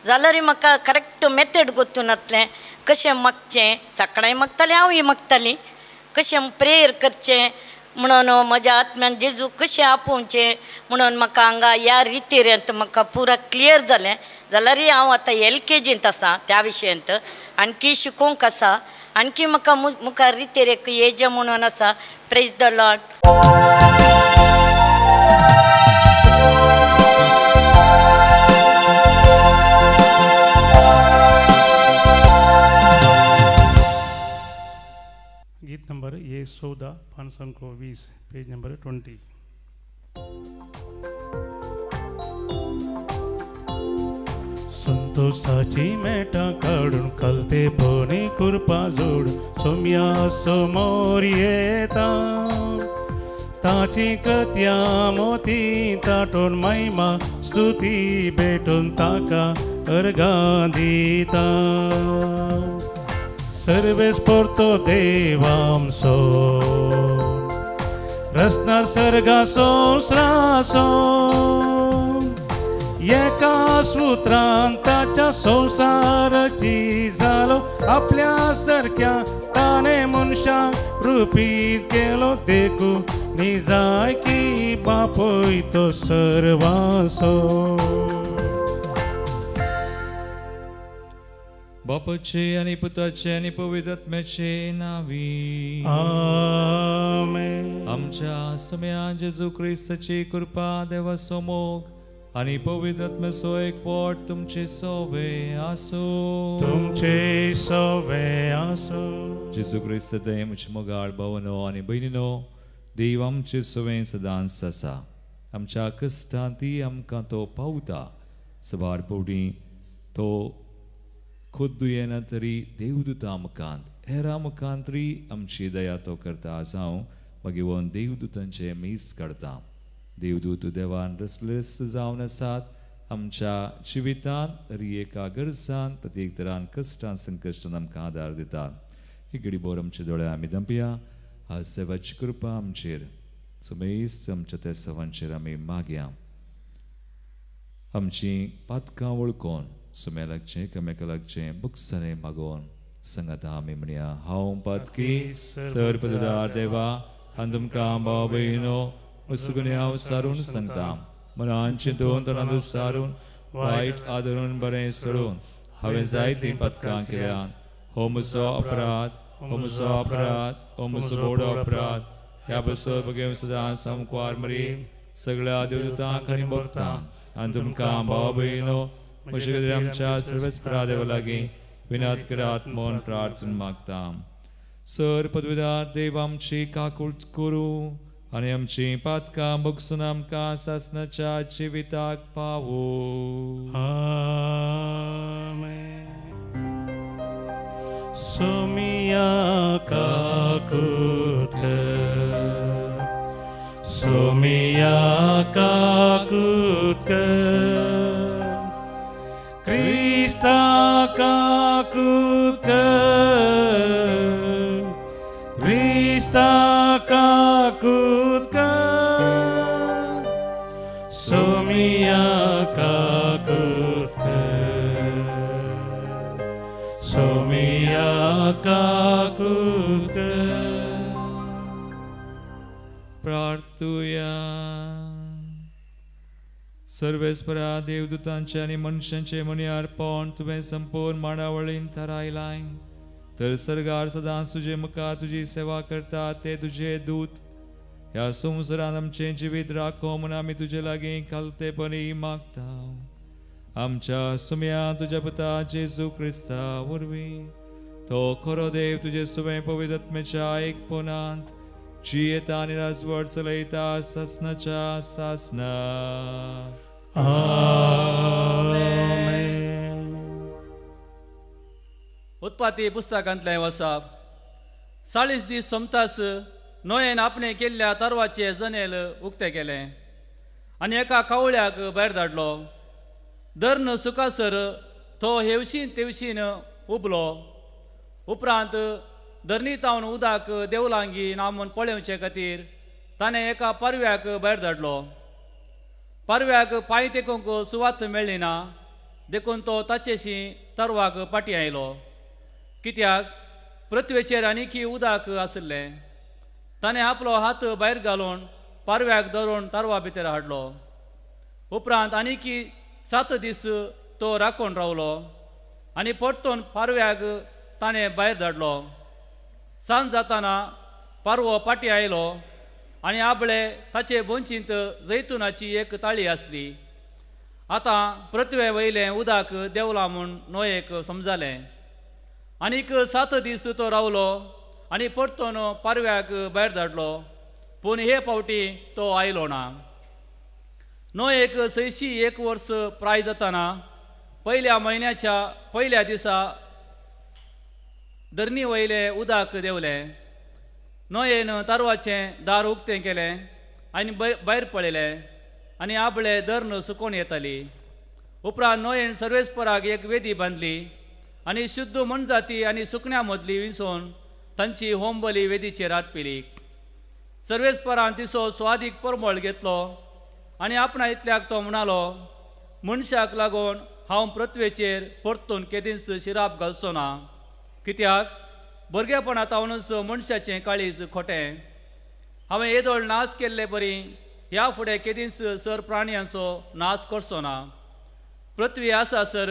Speaker 8: जाल्यारय म्हाका करेक्ट मेथड गोत्तू नासलें कशें मागचें. सकाळीं मागतालीं, हांवूय मागतालीं कशें प्रेयर करचें म्हणून म्हज्या आत्म्यान जेजू कशें आपोवचें म्हणून म्हाका हांगा ह्या रितेरेंत म्हाका पुरा क्लियर जालें. जाल्यारय हांव आतां LKGंत आसा त्या विशयांत आणखी शिकोवंक आसा, आणखी म्हाका मुखार रितेरेक येजें म्हणून आसा. Praise the Lord.
Speaker 2: गीत नंबर ये 14 520, पेज नंबर 20. आपसोसाची मेटां काडून कलतेपणी कुरपा जोडून सोम्या समोर येता ताची कत्या मोती ताटून महिमा स्तुती भेटून ताका अर्घां दिता सर्वेस पोर्तो देवामसो रसनार सर्गा संस्रासो एका सूत्रान ताच्या संवसाराची जालो आपल्या सारक्या ताणें मनशाक रुपी केलो देखू निजाय की बापूय तो सर्वांचो.
Speaker 1: बापाचे आनी पुताचे आनी पवित्र आत्म्याचे नावी
Speaker 2: आमेन.
Speaker 1: आमच्या सोम्या जेजू क्रिस्ताची कृपा देवाचो मोग आनी पवित्र आत्म्याचो एकवट तुमचे सोवे आसूं.
Speaker 2: तुमचे सोवे आसूं.
Speaker 1: जेजू क्रिस्त देव म्हजे मोगाळ भावनो आनी भयणीनो, देव आमचे सोवे सदांच आसा. आमच्या कश्टांत ती आमकां तो पावता. सबार फावटी तो खुद्द येना तरी देवदूता मुखांत हेरा मुखांत तरी आमची दया तो करता. जावं मागीर देवदूतांचे मीस काडता. देवदूत देवान रसलेस जावन आसात. आमच्या जिवितांत तरी एका गरजान प्रत्येक तरान कश्टान संकश्टान आमकां आदार दितात. ही घडीभर आमचे दोळे आमी दंपया. आज देवाची कृपा आमचेर सुमेस्त आमच्या त्या सवांचेर आमी मागया. आमची पातकां वळखून सुम्या लागचें एकामेका लागचें बुकसांनी मागोवन सांगाता आमी म्हणया. हांव पातकी सर पददार देवा आनी तुमकां भाव भयणो उसगुणे हांव सारून सांगता. मनान चिंतून तोंडान सारून वायट आदरून बरें सोडून हांवें जायतीं पातकां केल्यात. हो म्हजो अपराध, हो म्हजो अपराध, हो म्हजो व्हडलो अपराध. ह्या बसर बगेव सदां सामक्वार मरी सगळ्या देवदूतांक आनी भक्तांक आनी तुमकां भाव भयणो म्हजे खातीर आमच्या सर्वस्परा देवा लागीं विनाद करात म्हूण प्रार्थना मागता. सर पदवीदार देव आमची काकूट करूं आनी आमची पातकां भोगसून आमकां सासणाच्या जिविताक पावो.
Speaker 2: आमेन. सोमिया काकूट कर, सोमिया काकूट कर, क्रिस्ता काकूट कर, क्रिस्ता काकूट कर, सोमिया काकूट कर, सोमिया काकूट कर.
Speaker 1: प्रार्थुया. सर्वेस्परा देवदूतांचे आनी मनशांचे मनी अर्पण तुवें संपूर्ण मांडावळीन थारायलाय. तर सर्गार सदांच तुजे मुखार तुजी सेवा करता ते तुजे दूत ह्या संवसारांत आमचें जिवीत राखो म्हूण आमी तुजे लागीं खालतेपणी मागता. आमच्या सुम्या तुज्या पुता जेजू क्रिस्ता वरवीं तो खरो देव तुजे सुवें पवित्र आत्म्याच्या एकपणांत जियेता आनी राजवट चलयता सासणाच्या सासणा.
Speaker 2: आमेन.
Speaker 9: उत्पत्ती पुस्तकांतलें वसाप 40 दीस सोमतास नोयेन आपणे केल्ल्या तरवाचें जनेल उक्तें केलें आनी एका कावळ्याक भायर धाडलो. धर्ण सुखासर तो हेवशीन तेवशीन उबलो. उपरांत धरणी तावन उदक देवलांगी ना म्हूण पळोवचे खातीर ताणें एका पारव्याक भायर धाडलो. पारव्याक पांय तेकूंक सुवात मेळ्ळी ना देखून तो ताचेशी तरवाक फाटीं आयलो. कित्याक पृथ्वेचेर आनीकी उदक आशिल्लें. ताणें आपलो हात भायर घालून पारव्याक धरून तरवा भितर हाडलो. उपरांत आनीकी 7 दीस तो राखून रावलो आनी परतून पारव्याक ताणें भायर धाडलो. सांज जाताना पारवो फाटीं आयलो आनी आबळे ताचे बोंचींत जैतुनाची एक ताळी आसली. आतां पृथ्वे वयलें उदक देंवलां म्हूण नोयेक समजालें. आनीक 7 दीस तो रावलो आनी परतून पारव्याक भायर धाडलो, पूण हे फावटी तो आयलो ना. नोयेक 601 वर्स प्राय जाताना पयल्या म्हयन्याच्या पयल्या दिसा धरणी वयलें उदक देंवलें. नोयेन तारवाचें दार उक्तें केलें आनी भायर पळयलें आनी आबळे धरण सुकोवन येताली. उपरांत नोयेन सर्वेस्पराक एक वेदी बांदली आनी शुद्ध मनजाती आनी सुकण्या मदली विसोवन तांची होमबली वेदीचेर आरपिली. सर्वेस्परान तिचो स्वादीक परमळ घेतलो आनी आपणा इतल्याक तो म्हणालो, मनशाक लागून हांव पृथ्वेचेर परतून केदींच शिराप घालचो ना, कित्याक भुरगेपणा तावनूच मनशाचें काळीज खोटें. हांवें येदोळ नाश केल्ले बरी ह्या फुडें केदींच सर प्राणयांचो नाश करचो ना. पृथ्वी आसा सर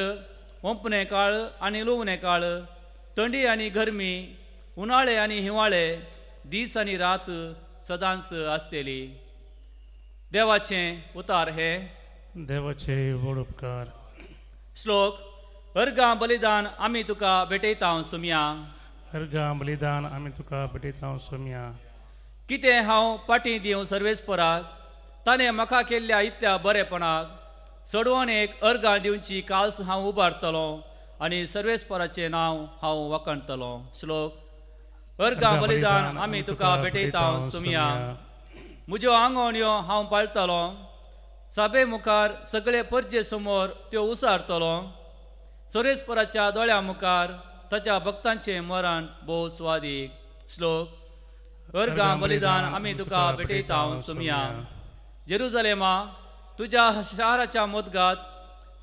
Speaker 9: ओंपणे काळ आनी लुवणे काळ, थंडी आनी गरमी, उनाळे आनी हिंवाळे, दीस आनी रात सदांच आसतली. देवाचें उतार हे
Speaker 2: देवाचे व्हड उपकार.
Speaker 9: श्लोक. अर्गां बलिदान आमी तुका भेटयता सुमया.
Speaker 2: अर्गां बलिदान आमी तुका भेटयता सुमया.
Speaker 9: कितें हांव पाटी दिवं सर्वेस्पराक, ताणें म्हाका केल्ल्या इतल्या बरेपणाक? चडवण एक अर्गां दिवची काल्स हांव उबारतलो आनी सर्वेस्पराचें नांव हांव वखणतलो. श्लोक. अर्गां बलिदान आमी तुका भेटयता सुमया. म्हज्यो आंगवण्यो हांव पाळटलो, साबे मुखार सगळे परजे समोर त्यो उसारतलो. सर्वेस्पराच्या दोळ्या मुखार ताच्या भक्तांचें मरण भोव स्वादीक. श्लोक. अर्गां बलिदान आमी तुका भेटयता सुमया. जेरुजलेमा, तुज्या शाराच्या मदगात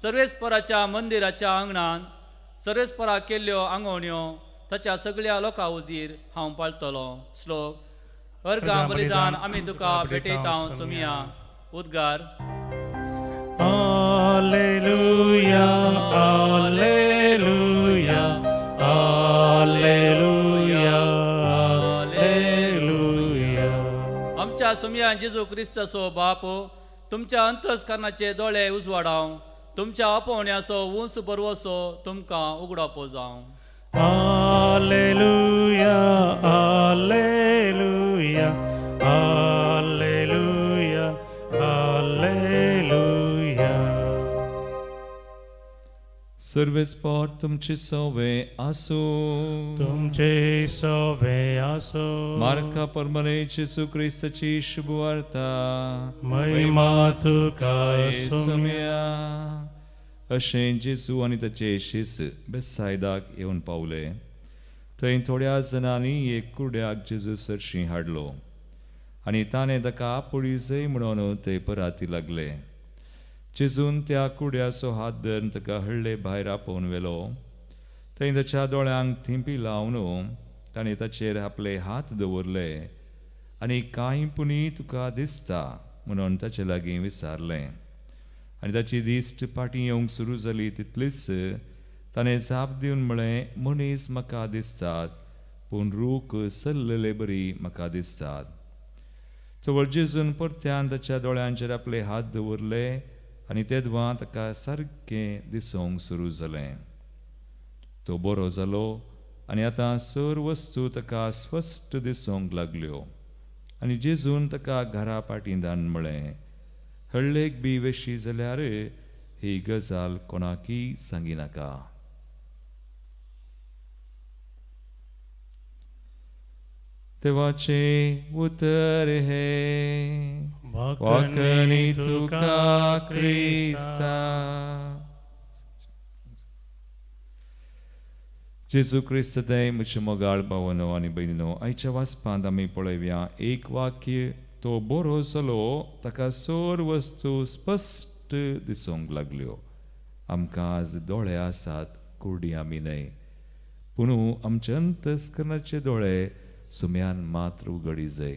Speaker 9: सर्वेस्पराच्या मंदिराच्या आंगणान सर्वेस्पराक केल्ल्यो आंगवण्यो ताच्या सगळ्या लोकां उजीर हांव पाळटलो. श्लोक. अर्गां बलिदान आमी तुका भेटयता सुमया. उद्गार.
Speaker 2: Alleluia, alleluia, alleluia, alleluia.
Speaker 9: आमच्या सुमया जेजू क्रिस्ताचो बाप तुमच्या अंतस्करणाचे दोळे उजवाडाव, तुमच्या आपोवण्याचो उंच बरवसो तुमकां उगडापो जावं.
Speaker 2: Alleluia, alleluia, alleluia, alleluia.
Speaker 1: सर्वेस्पर तुमचे सोवे आसूं.
Speaker 2: तुमचे सोवे आसूं.
Speaker 1: मार्का परमने जेजू क्रिस्ताची शुभवार्ता.
Speaker 2: महिमा तुका
Speaker 1: सुमया. अशें जेजू आनी ताचे शिस बेसायदाक येवन पावले. थंय थोड्या जणांनी एक कुड्याक जेजू सरशीं हाडलो आनी ताणें ताका आपोळी जय म्हणून ते पराती लागले. जेजून त्या कुड्याचो हात धरून ताका हळ्ळे भायर आपोवन व्हेलो. थंय ताच्या दोळ्यांक थिंपी लावन ताणें ताचेर आपले हात दवरले आनी कांय पुणी तुका दिसता म्हणून ताचे लागीं विचारलें. आनी ताची दिश्ट फाटीं येवंक सुरू जाली तितलीच ताणें जाप दिवन म्हळें, मनीस म्हाका दिसतात पूण रूख सल्लेले बरी म्हाका दिसतात. चवळ जेजून परत्यान ताच्या दोळ्यांचेर आपले हात दवरले आनी तेदवां ताका सारकें दिसूंक सुरू जालें. तो बरो जालो आनी आतां सर वस्तू ताका स्पश्ट दिसूंक लागल्यो. आनी जेजून ताका घरा फाटीं धाडून म्हळें, हळ्ळेक बी वेशी जाल्यार ही गजाल कोणाकय सांगिनाका. देवाचें उतर हें वाकणी तुका क्रिस्ता. जेजू क्रिस्त ते म्हजे मोगाळ भावनो आनी भयणीनो, आयच्या वाचपांत आमी पळोवया एक वाक्य, तो बरो जालो ताका सर वस्तू स्पश्ट दिसूंक लागल्यो. आमकां आज दोळे आसात, कुर्डी आमी न्हय, पूण आमचे अंतस्करणाचे दोळे सुम्यान मात्र उगडी जाय.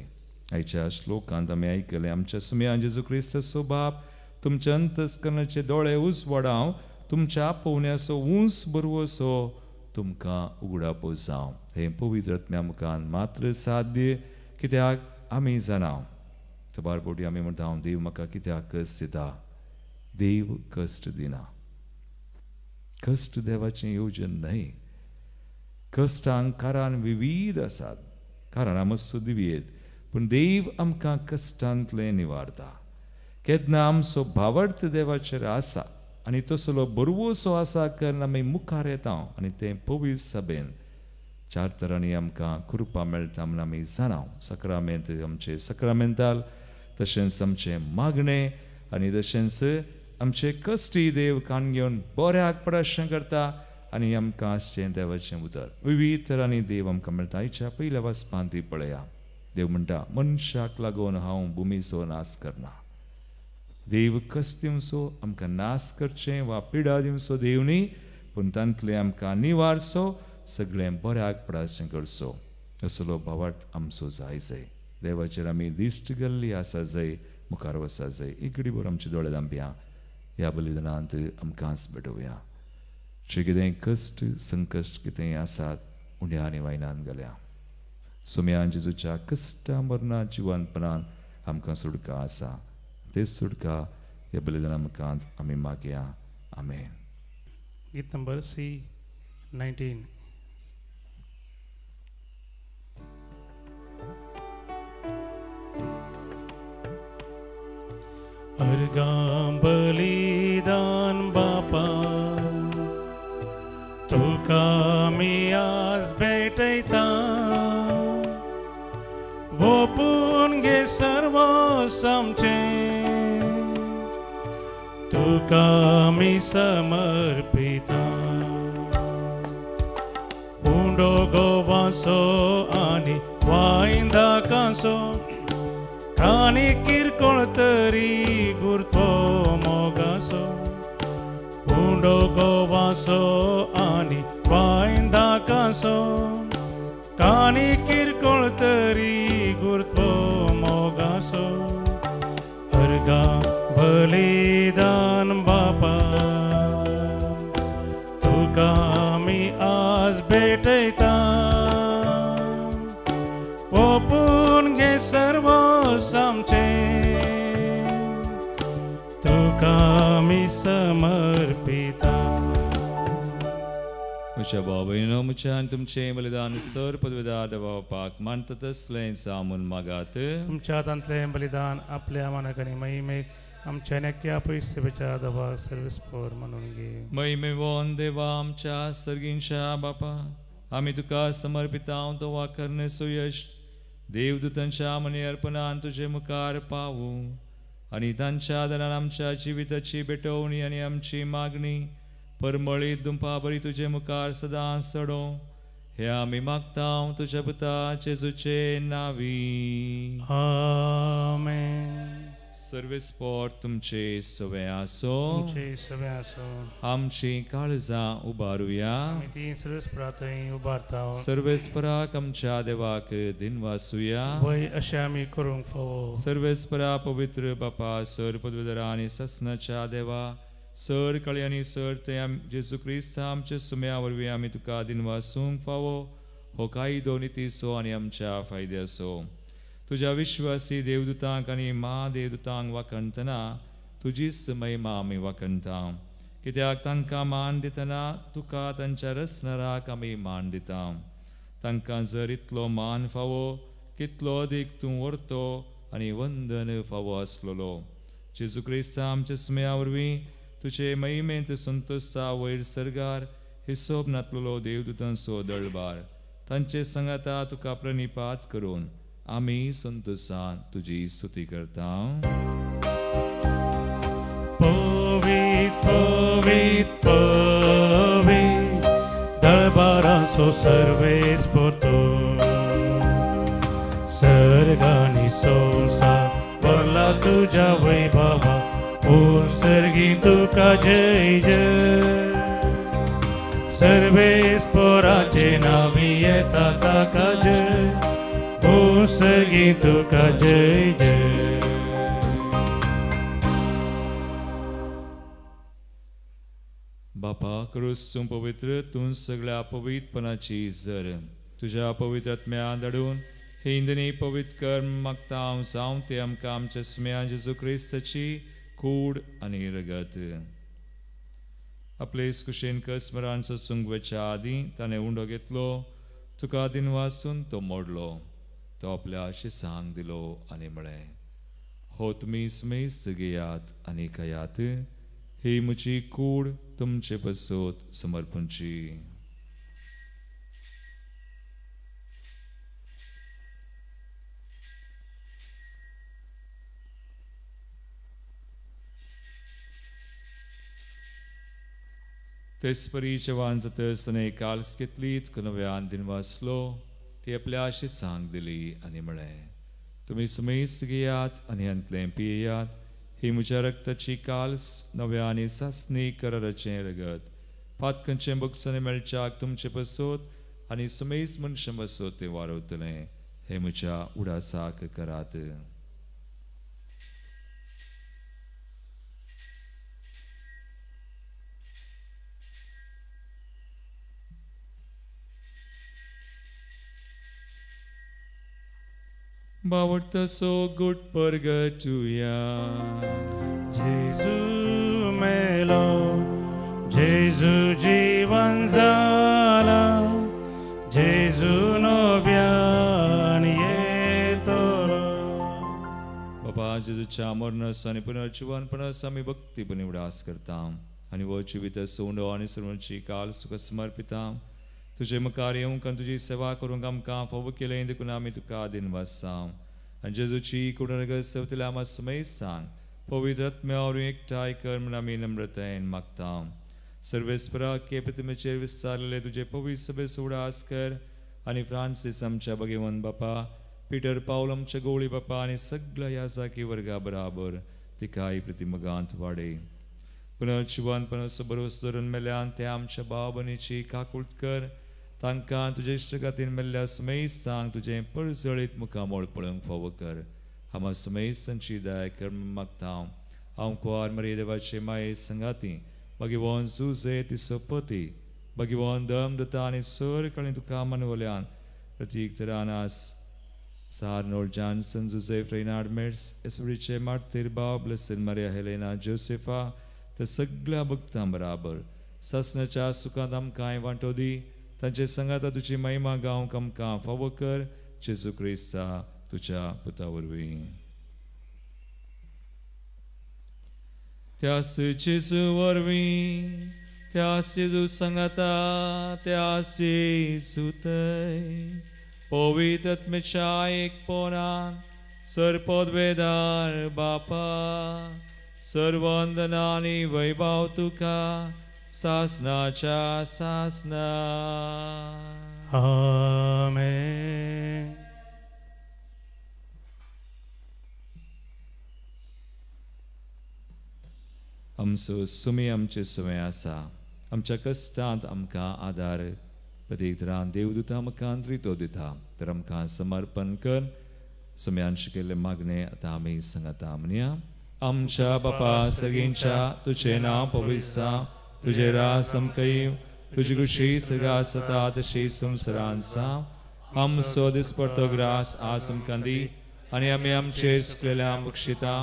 Speaker 1: आयच्या श्लोकांत आमी आयकलें, आमच्या सुम्यान जेजू क्रिस्ताचो बाप तुमच्या अंतस्करणाचे दोळे उजवाडाव, तुमच्या आपोवण्याचो उंच बरवसो तुमकां उगडापो जावं. हें पवित्र आत्म्या मुखान मात्र साध्य, कित्याक आमी जाणा सबार फावटी आमी म्हणटा, देव म्हाका कित्याक कश्ट दिता? देव कश्ट दिना. कश्ट देवाचें येवजण न्हय. कश्टांक कारण विविध आसात, कारणां मस्त दिवयेत, पूण देव आमकां कश्टांतलें निवारता. केन्ना आमचो भावार्थ देवाचेर आसा आनी तसलो बरवसो आसा करून आमी मुखार येता आनी तें पवित्र सभेन चार तरांनी आमकां कृपा मेळटा म्हूण आमी जाणां. सक्रामेंत आमचे सक्रामेंताल, तशेंच आमचें मागणें आनी तशेंच आमचे कश्टी देव कान घेवन बऱ्याक प्रश्न करता आनी आमकां आसचें देवाचें उतर विविध तरांनी देव आमकां मेळटा. आयच्या पयल्या वाचपांत ती पळया. देव म्हणटा मनशाक लागून हांव भुमीचो नाश करना. देव कस दिवचो आमकां नाश करचें वा पिडा दिवचो देव न्ही, पूण तांतलें आमकां निवारचो, सगळें बऱ्याक पडाचें करचो असलो भावार्थ आमचो जाय जाय. देवाचेर आमी दिश्ट गेल्ली आसा जाय, मुखार वसा जाय. इकडी भर आमचे दोळे धांपया, ह्या बलिदानांत आमकांच भेटोवया. जे कितें कश्ट संकश्ट कितेंय आसात उण्या आनी वायनान गेल्या सुम्यान जेजूच्या कश्टा मरणा जिवनपणान आमकां सुटका आसा. तेच सुटका ह्या बलिदाना मुखांत आमी मागया. आमेन.
Speaker 2: गीत नंबर C19. अर्घां बलिदान बापा तुका आमी आज भेटयता, ओपून घे सर्वस्व आमचें, तुका आमी समर्पिता. उंडो गोवाचो आनी वायन दाकांचो आनी किरकोळ तरी गुरतो मोगाचो, उंडो गोवाचो आनी वायन दाकांचो कानी किरकोळ तरी गुरतो मोगाचो. अर्घां बलिदान बापा तुका आमी आज भेटयता, ओपून घे सर्वस्व आमचें, तुका आमी समर्पिता.
Speaker 1: म्हज्या भाव भयणीनो, म्हज्या आनी तुमचें बलिदान सर पदवेदार देवा बापाक मानता तसलें जावं म्हूण मागात.
Speaker 2: तुमच्या हातांतलें बलिदान आपल्या मानाक आनी महिमेक आमच्या नक्या पयसेच्या दबा सर्वीस पोर म्हणून घे.
Speaker 1: महिमेवोन देवा आमच्या सर्गींच्या बापा, आमी तुका समर्पिता तो वाकरणे सुयश देवदूतांच्या मनी अर्पणान तुजे मुखार पावूं आनी तांच्या आदारान आमच्या जिविताची भेटवणी आनी आमची मागणी परमळीत दुंपा बरी तुजे मुखार सदां सडों हे आमी मागता तुज्या पुता जेजूचे नावी.
Speaker 2: आमेन.
Speaker 1: सर्वेस्पोर तुमचे सवे आसो,
Speaker 2: तुमचे सवे आसो.
Speaker 1: आमची काळजां उबारुया,
Speaker 2: आमी सर्वेस्परा उबारता.
Speaker 1: सर्वेस्पराक आमच्या देवाक दिनवासुया,
Speaker 2: वय अशें आमी करूंक फावो.
Speaker 1: सर्वेस्परा पवित्र बापा सर पदवेदरा आनी ससनाच्या देवा सर कळी आनी सर ते जेजू क्रिस्त आमच्या सुम्या वरवीं आमी तुका दिनवासूंक फावो. हो कायदो नितीचो आनी आमच्या फायद्याचो. तुज्या विश्वासी देवदूतांक आनी म्हादेवदूतांक वाखणतना तुजीच महिमा आमी वाखणता, कित्याक तांकां मान दितना तुका तांच्या रसनराक आमी मान दिता. तांकां जर इतलो मान फावो कितलो अदीक तूं व्हरतो आनी वंदन फावो आसलेलो. जेजू क्रिस्त आमच्या सुम्या वरवीं तुजे महिमेंत संतोषा वयर सर्गार हिसोब नातलेलो देवदूतांचो दळबार तांचे संगाता तुका प्रणिपात करून आमी संतोषान तुजी स्तुती करता.
Speaker 2: पवित्र पवित्र पवित्र दळबाराचो सर्वेस्पोर सर्गानी संवसार भरला तुज्या वैभवा, ओ सर्गी तुका जय जय. सर्वेस्पोराचे नावी येता ताका जय, ओ सर्गी तुका जय जय.
Speaker 1: बापा क्रूस तूं पवित्र, तूं सगळ्या पवित्रपणाची जर तुज्या पवित्र आत्म्या धाडून हे इंदनी पवित्र कर्म मागता हांव जावं ते आमकां आमच्या स्म्या जेजू क्रिस्ताची कूड आनी रगत. आपले कुशेन कसमरान सोसूंक वचच्या आदीं ताणें उंडो घेतलो, तुका दिनवासून तो मोडलो, तो आपल्या शिसांक दिलो आनी म्हळें, हो तुमी स्मेस्त घेयात आनी खायात, ही म्हजी कूड तुमचे पसत समर्पणची. तेचपरी जेवण जातच आनी काल्स घेतली, तुका नव्यान दिन वाचलो, ती आपल्या शिसांक दिली आनी म्हळें, तुमी सुमेस घेयात आनी हांतलें पियेयात. ही म्हज्या रक्ताची काल्स नव्या आनी सासणी कराराचें रगत. पातकांचें बक्षां मेळच्याक तुमचे पसत आनी सुमेस मनशां पसत तें वारवतलें. हें म्हज्या उडासाक करात. बावडतसो गुट परगटुया.
Speaker 2: जेजू मेलो, जेजू जीवन जाला, जेजू नव्यान येतलो.
Speaker 1: बाबा जेजूच्या मरणाचो आनी पुनर्जिवनपणाचो आमी भक्तीपणी उडास करता आनी हो जिवीत सोंडो आनी सर्वांची काल तुका समर्पिता. तुजे मुखार येवंक आनी तुजी सेवा करूंक आमकां फावो केलें देखून आमी तुका दिनवासा. आनी जेजूची कुडनगर सेवतल्या आमा सुमेस्तांक पवित्र आत्म्या वरवीं एकठांय कर म्हूण आमी नम्रतायेन मागता. सर्वेस्परा के प्रतिमेचेर विस्तारलेले तुजे पवित्र सभेचो उडास कर आनी फ्रांसीस आमच्या भगेवन बापा, पिटर पावल आमच्या गोवळी बापा आनी सगळ्या ह्या वर्गा बराबर तिकाय प्रतिमगांत वाडय. पुनर्जिवनपणाचो भरवंसो धरून मेल्यान ते आमच्या भाव भयणीची काकूळट कर. तांकां तुजे इश्टगातीन मेल्ल्या सुमेस्तांक तुजें परजळीत मुखामळ पळोवंक फावो कर. आमा सुमेस्तांची दया कर म्हूण मागता. हांव कुवार मरिया देवाचे माये संगाती भगवान जुजे तिचो पती भगवान दम दता आनी सर कळी तुका मनवल्यान प्रतीक तरानास सार्नोल्ड जॉन्सन जुझेफ रेनार्ड मेट्स एसवडीचे मार्तीर बाब ब्लेसीड मारिया हेलेना जोसेफा त्या सगळ्या भक्तां बराबर सासणाच्या सुखांत आमकां वांटो दी. तांचे संगाता तुजी महिमा गावंक आमकां फावो कर. जेजू क्रिस्ता तुज्या पुता वरवीं. त्यास जेजू वरवीं, त्यास जेजू संगाता, त्यास जेजू थंय पवित्र आत्म्याच्या एकपणान सर्वपदवेदार बापा सर्वंदना आनी वैभव तुका सासनाच्या सासना.
Speaker 2: आमेन.
Speaker 1: आमचो सुमी आमचे सुवें आसा, आमच्या कश्टांत आमकां आदार. प्रत्येक तरान देवदूता आमकां रितो दिता, तर आमकां समर्पण कर. सुम्यान शिकयल्लें मागणें आतां आमी सांगता म्हणया. आमच्या बापा सगळींच्या तुजें नांव पवित्र जावं, तुजें राज आमकां येवं, तुजी खुशी सगळ्या आसता तशी संवसारांत जावं. आमचो दिसपडतो ग्रास आज आमकां दी आनी आमी आमचेर चुकलेल्यांक बक्षिता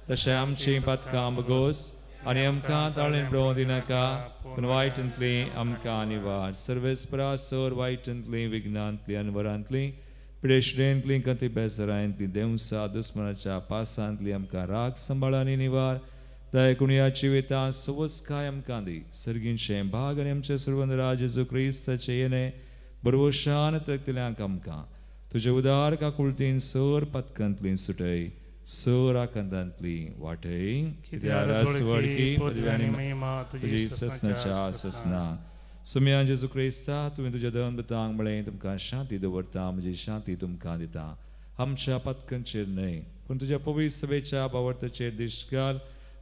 Speaker 1: तशें आमचीं पातकां बगोस आनी आमकां ताळेन पळोवंक दिनाका, पूण वायटांतली आमकां निवार. सर्वेस्परा सर वायटांतली विघ्नांतली अनवरांतली पिडेशडेंतली कथी बेजारांतली देवसा दुस्मनाच्या पासांतली आमकां राग सांबाळ आनी निवार. दया ह्या जिवितांत सवस्काय आमकां दी. सर्गींचें भाग आनी आमचे सर्वंद राज जेजू क्रिस्ताचें येणें बरवशान त्रकतल्यांक आमकां तुजे उदार काकुळतीन सर पातकांतली सुटय, सर आकांतांतली वाटय. तुजी ससनाच्या ससना. सुम्या जेजू क्रिस्ता तुवें तुज्या दंतांक म्हळें तुमकां शांती दवरता, म्हजी शांती तुमकां दिता. आमच्या पातकांचेर न्हय पूण तुज्या पवित्र सभेच्या बावडताचेर दिश्ट घाल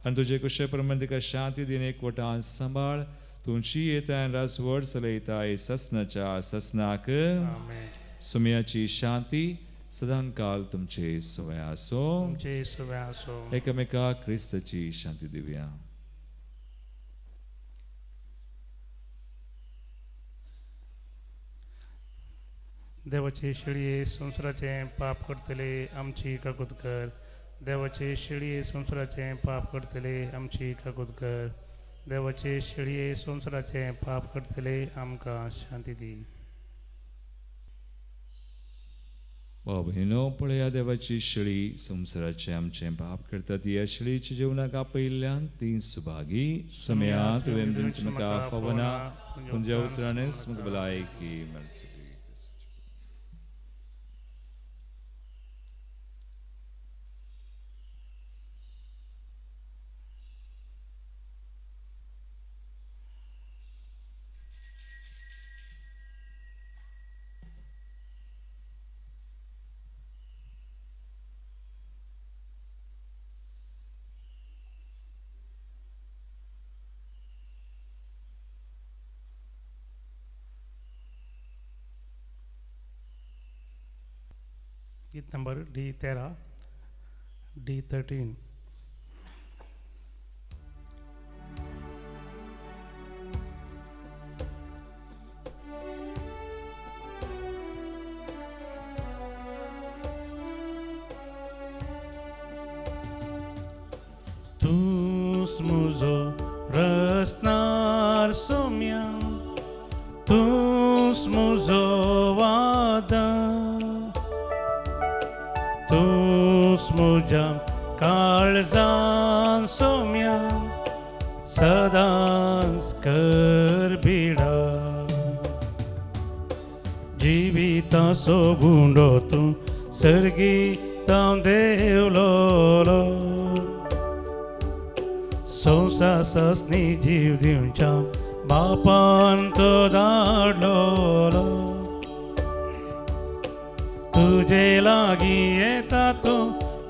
Speaker 1: आनी तुजे कुशे प्रमाण तिका शांती दिन एकवटान सांबाळ. तुमची येता राजवड चलयताय ससनाच्या ससनाक. सुम्याची शांती सदांकाल तुमचे सुवे आसो. एकामेका क्रिस्ताची शांती दिवया.
Speaker 2: देवाचे शिळये संवसाराचें पाप करतले आमची काकूत कर. देवाचे शिळये संवसाराचें पाप करतले आमची काकूत कर. देवाचे शिळये संवसाराचें पाप करतले आमकां शांती दी.
Speaker 1: भाव भयणीनो, पळया देवाची शेळी संवसाराचें आमचें पाप करता ती ह्या शेळीच्या जेवणाक आपयिल्ल्यान ती सुभागी. समया तुवें म्हाका फावना, पूण ज्या उतरानच म्हाका भलायकी मेळटली.
Speaker 2: गीत नंबर D13, D13. तूस मुझो रसनार सोम्या, तूस मुझो वादा, तूस मुझा काळजान सोम्या, सदांच कर बिडा. जिविताचो गुंडो तूं सर्गीतां देवलो, संवसारासनी जीव दिवच्या बापान तो धाडलो. तुझे लागी येता तो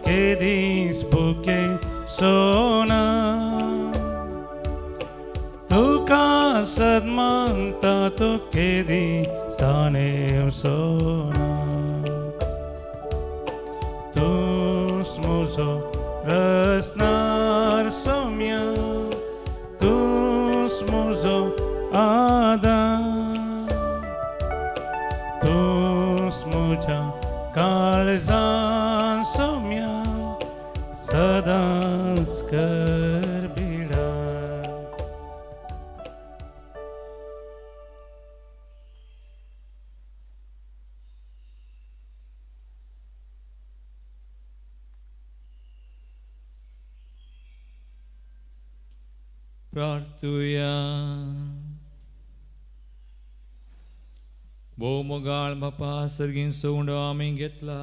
Speaker 2: केदीस बुके सोना, तुका सदमानता तो केदीस ताने सोना. तूस मुझो रसनार सोम्या, तूस मुझो आदार, तूस मुझा काळजान सोम्या, सदांच कर बिडा.
Speaker 1: प्रार्थुया. भोव मोगाळ बापा, सर्गींचो उंडो आमी घेतला.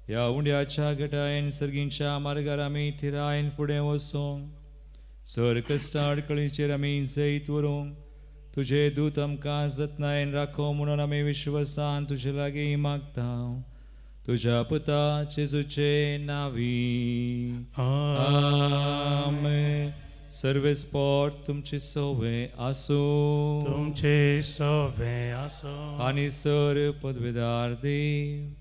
Speaker 1: ह्या उंड्याच्या गटायन सर्गींच्या मार्गार आमी थिरायन फुडें वचोंक, सर कश्टा अडकळीचेर आमी जैत व्हरूंक तुजे दूत आमकां जतनायेन राखो म्हणून आमी विश्वासान तुजे लागीं मागता. तुज्या पुता जेजूचे नांवी आमेन. सर्वे स्पोट तुमचे सोवे आसूं,
Speaker 2: तुमचे सोवे आसूं.
Speaker 1: आनी सर पदवेदार देव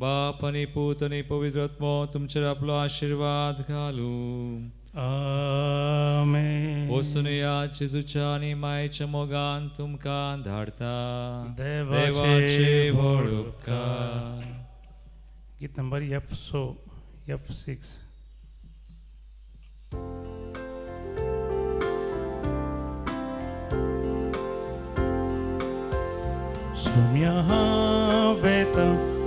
Speaker 1: बाप आनी पूत आनी पवित्र आत्मो तुमचेर आपलो आशिर्वाद घालूं.
Speaker 2: आमेन.
Speaker 1: वचून या जेजूच्या आनी मायेच्या मोगान तुमकां धाडता.
Speaker 2: देवाचे
Speaker 1: व्हड उपकार.
Speaker 2: गीत नंबर F6. सोम्या वेता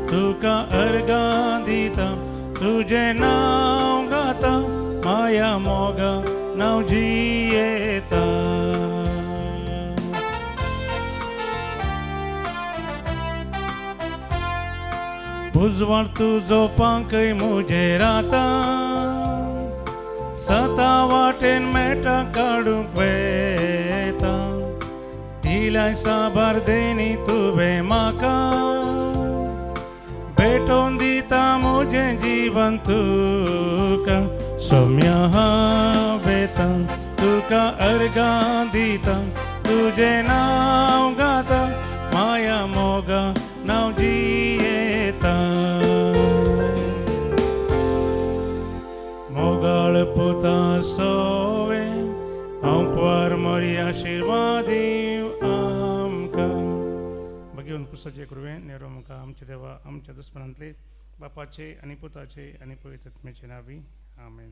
Speaker 2: तुका अर्गां दिता, तुजें नांव गाता, माया मोगा नांव जियेता. उजवाड तुजो पांकय म्हजेर आतां, सता वाटेन मेटा काडूंक वेता. दिलाय साबार देणी तुवें म्हाका, भेटोवन दिता म्हजें जीवन तुका. सोम्या वेता तुका अर्गां दिता, तुजें नांव गाता, माया मोगा नांव जियेता. मोगाळ पुता सोवे हांव मोरी आशिर्वाद दीव आमकां. भगीवन कुसाचे कृपेन नेरो आमकां आमच्या देवा आमच्या दुस्मनांतले बापाचे आनी पुताचे आनी पवित्र आत्म्याचे नांवी आमेन.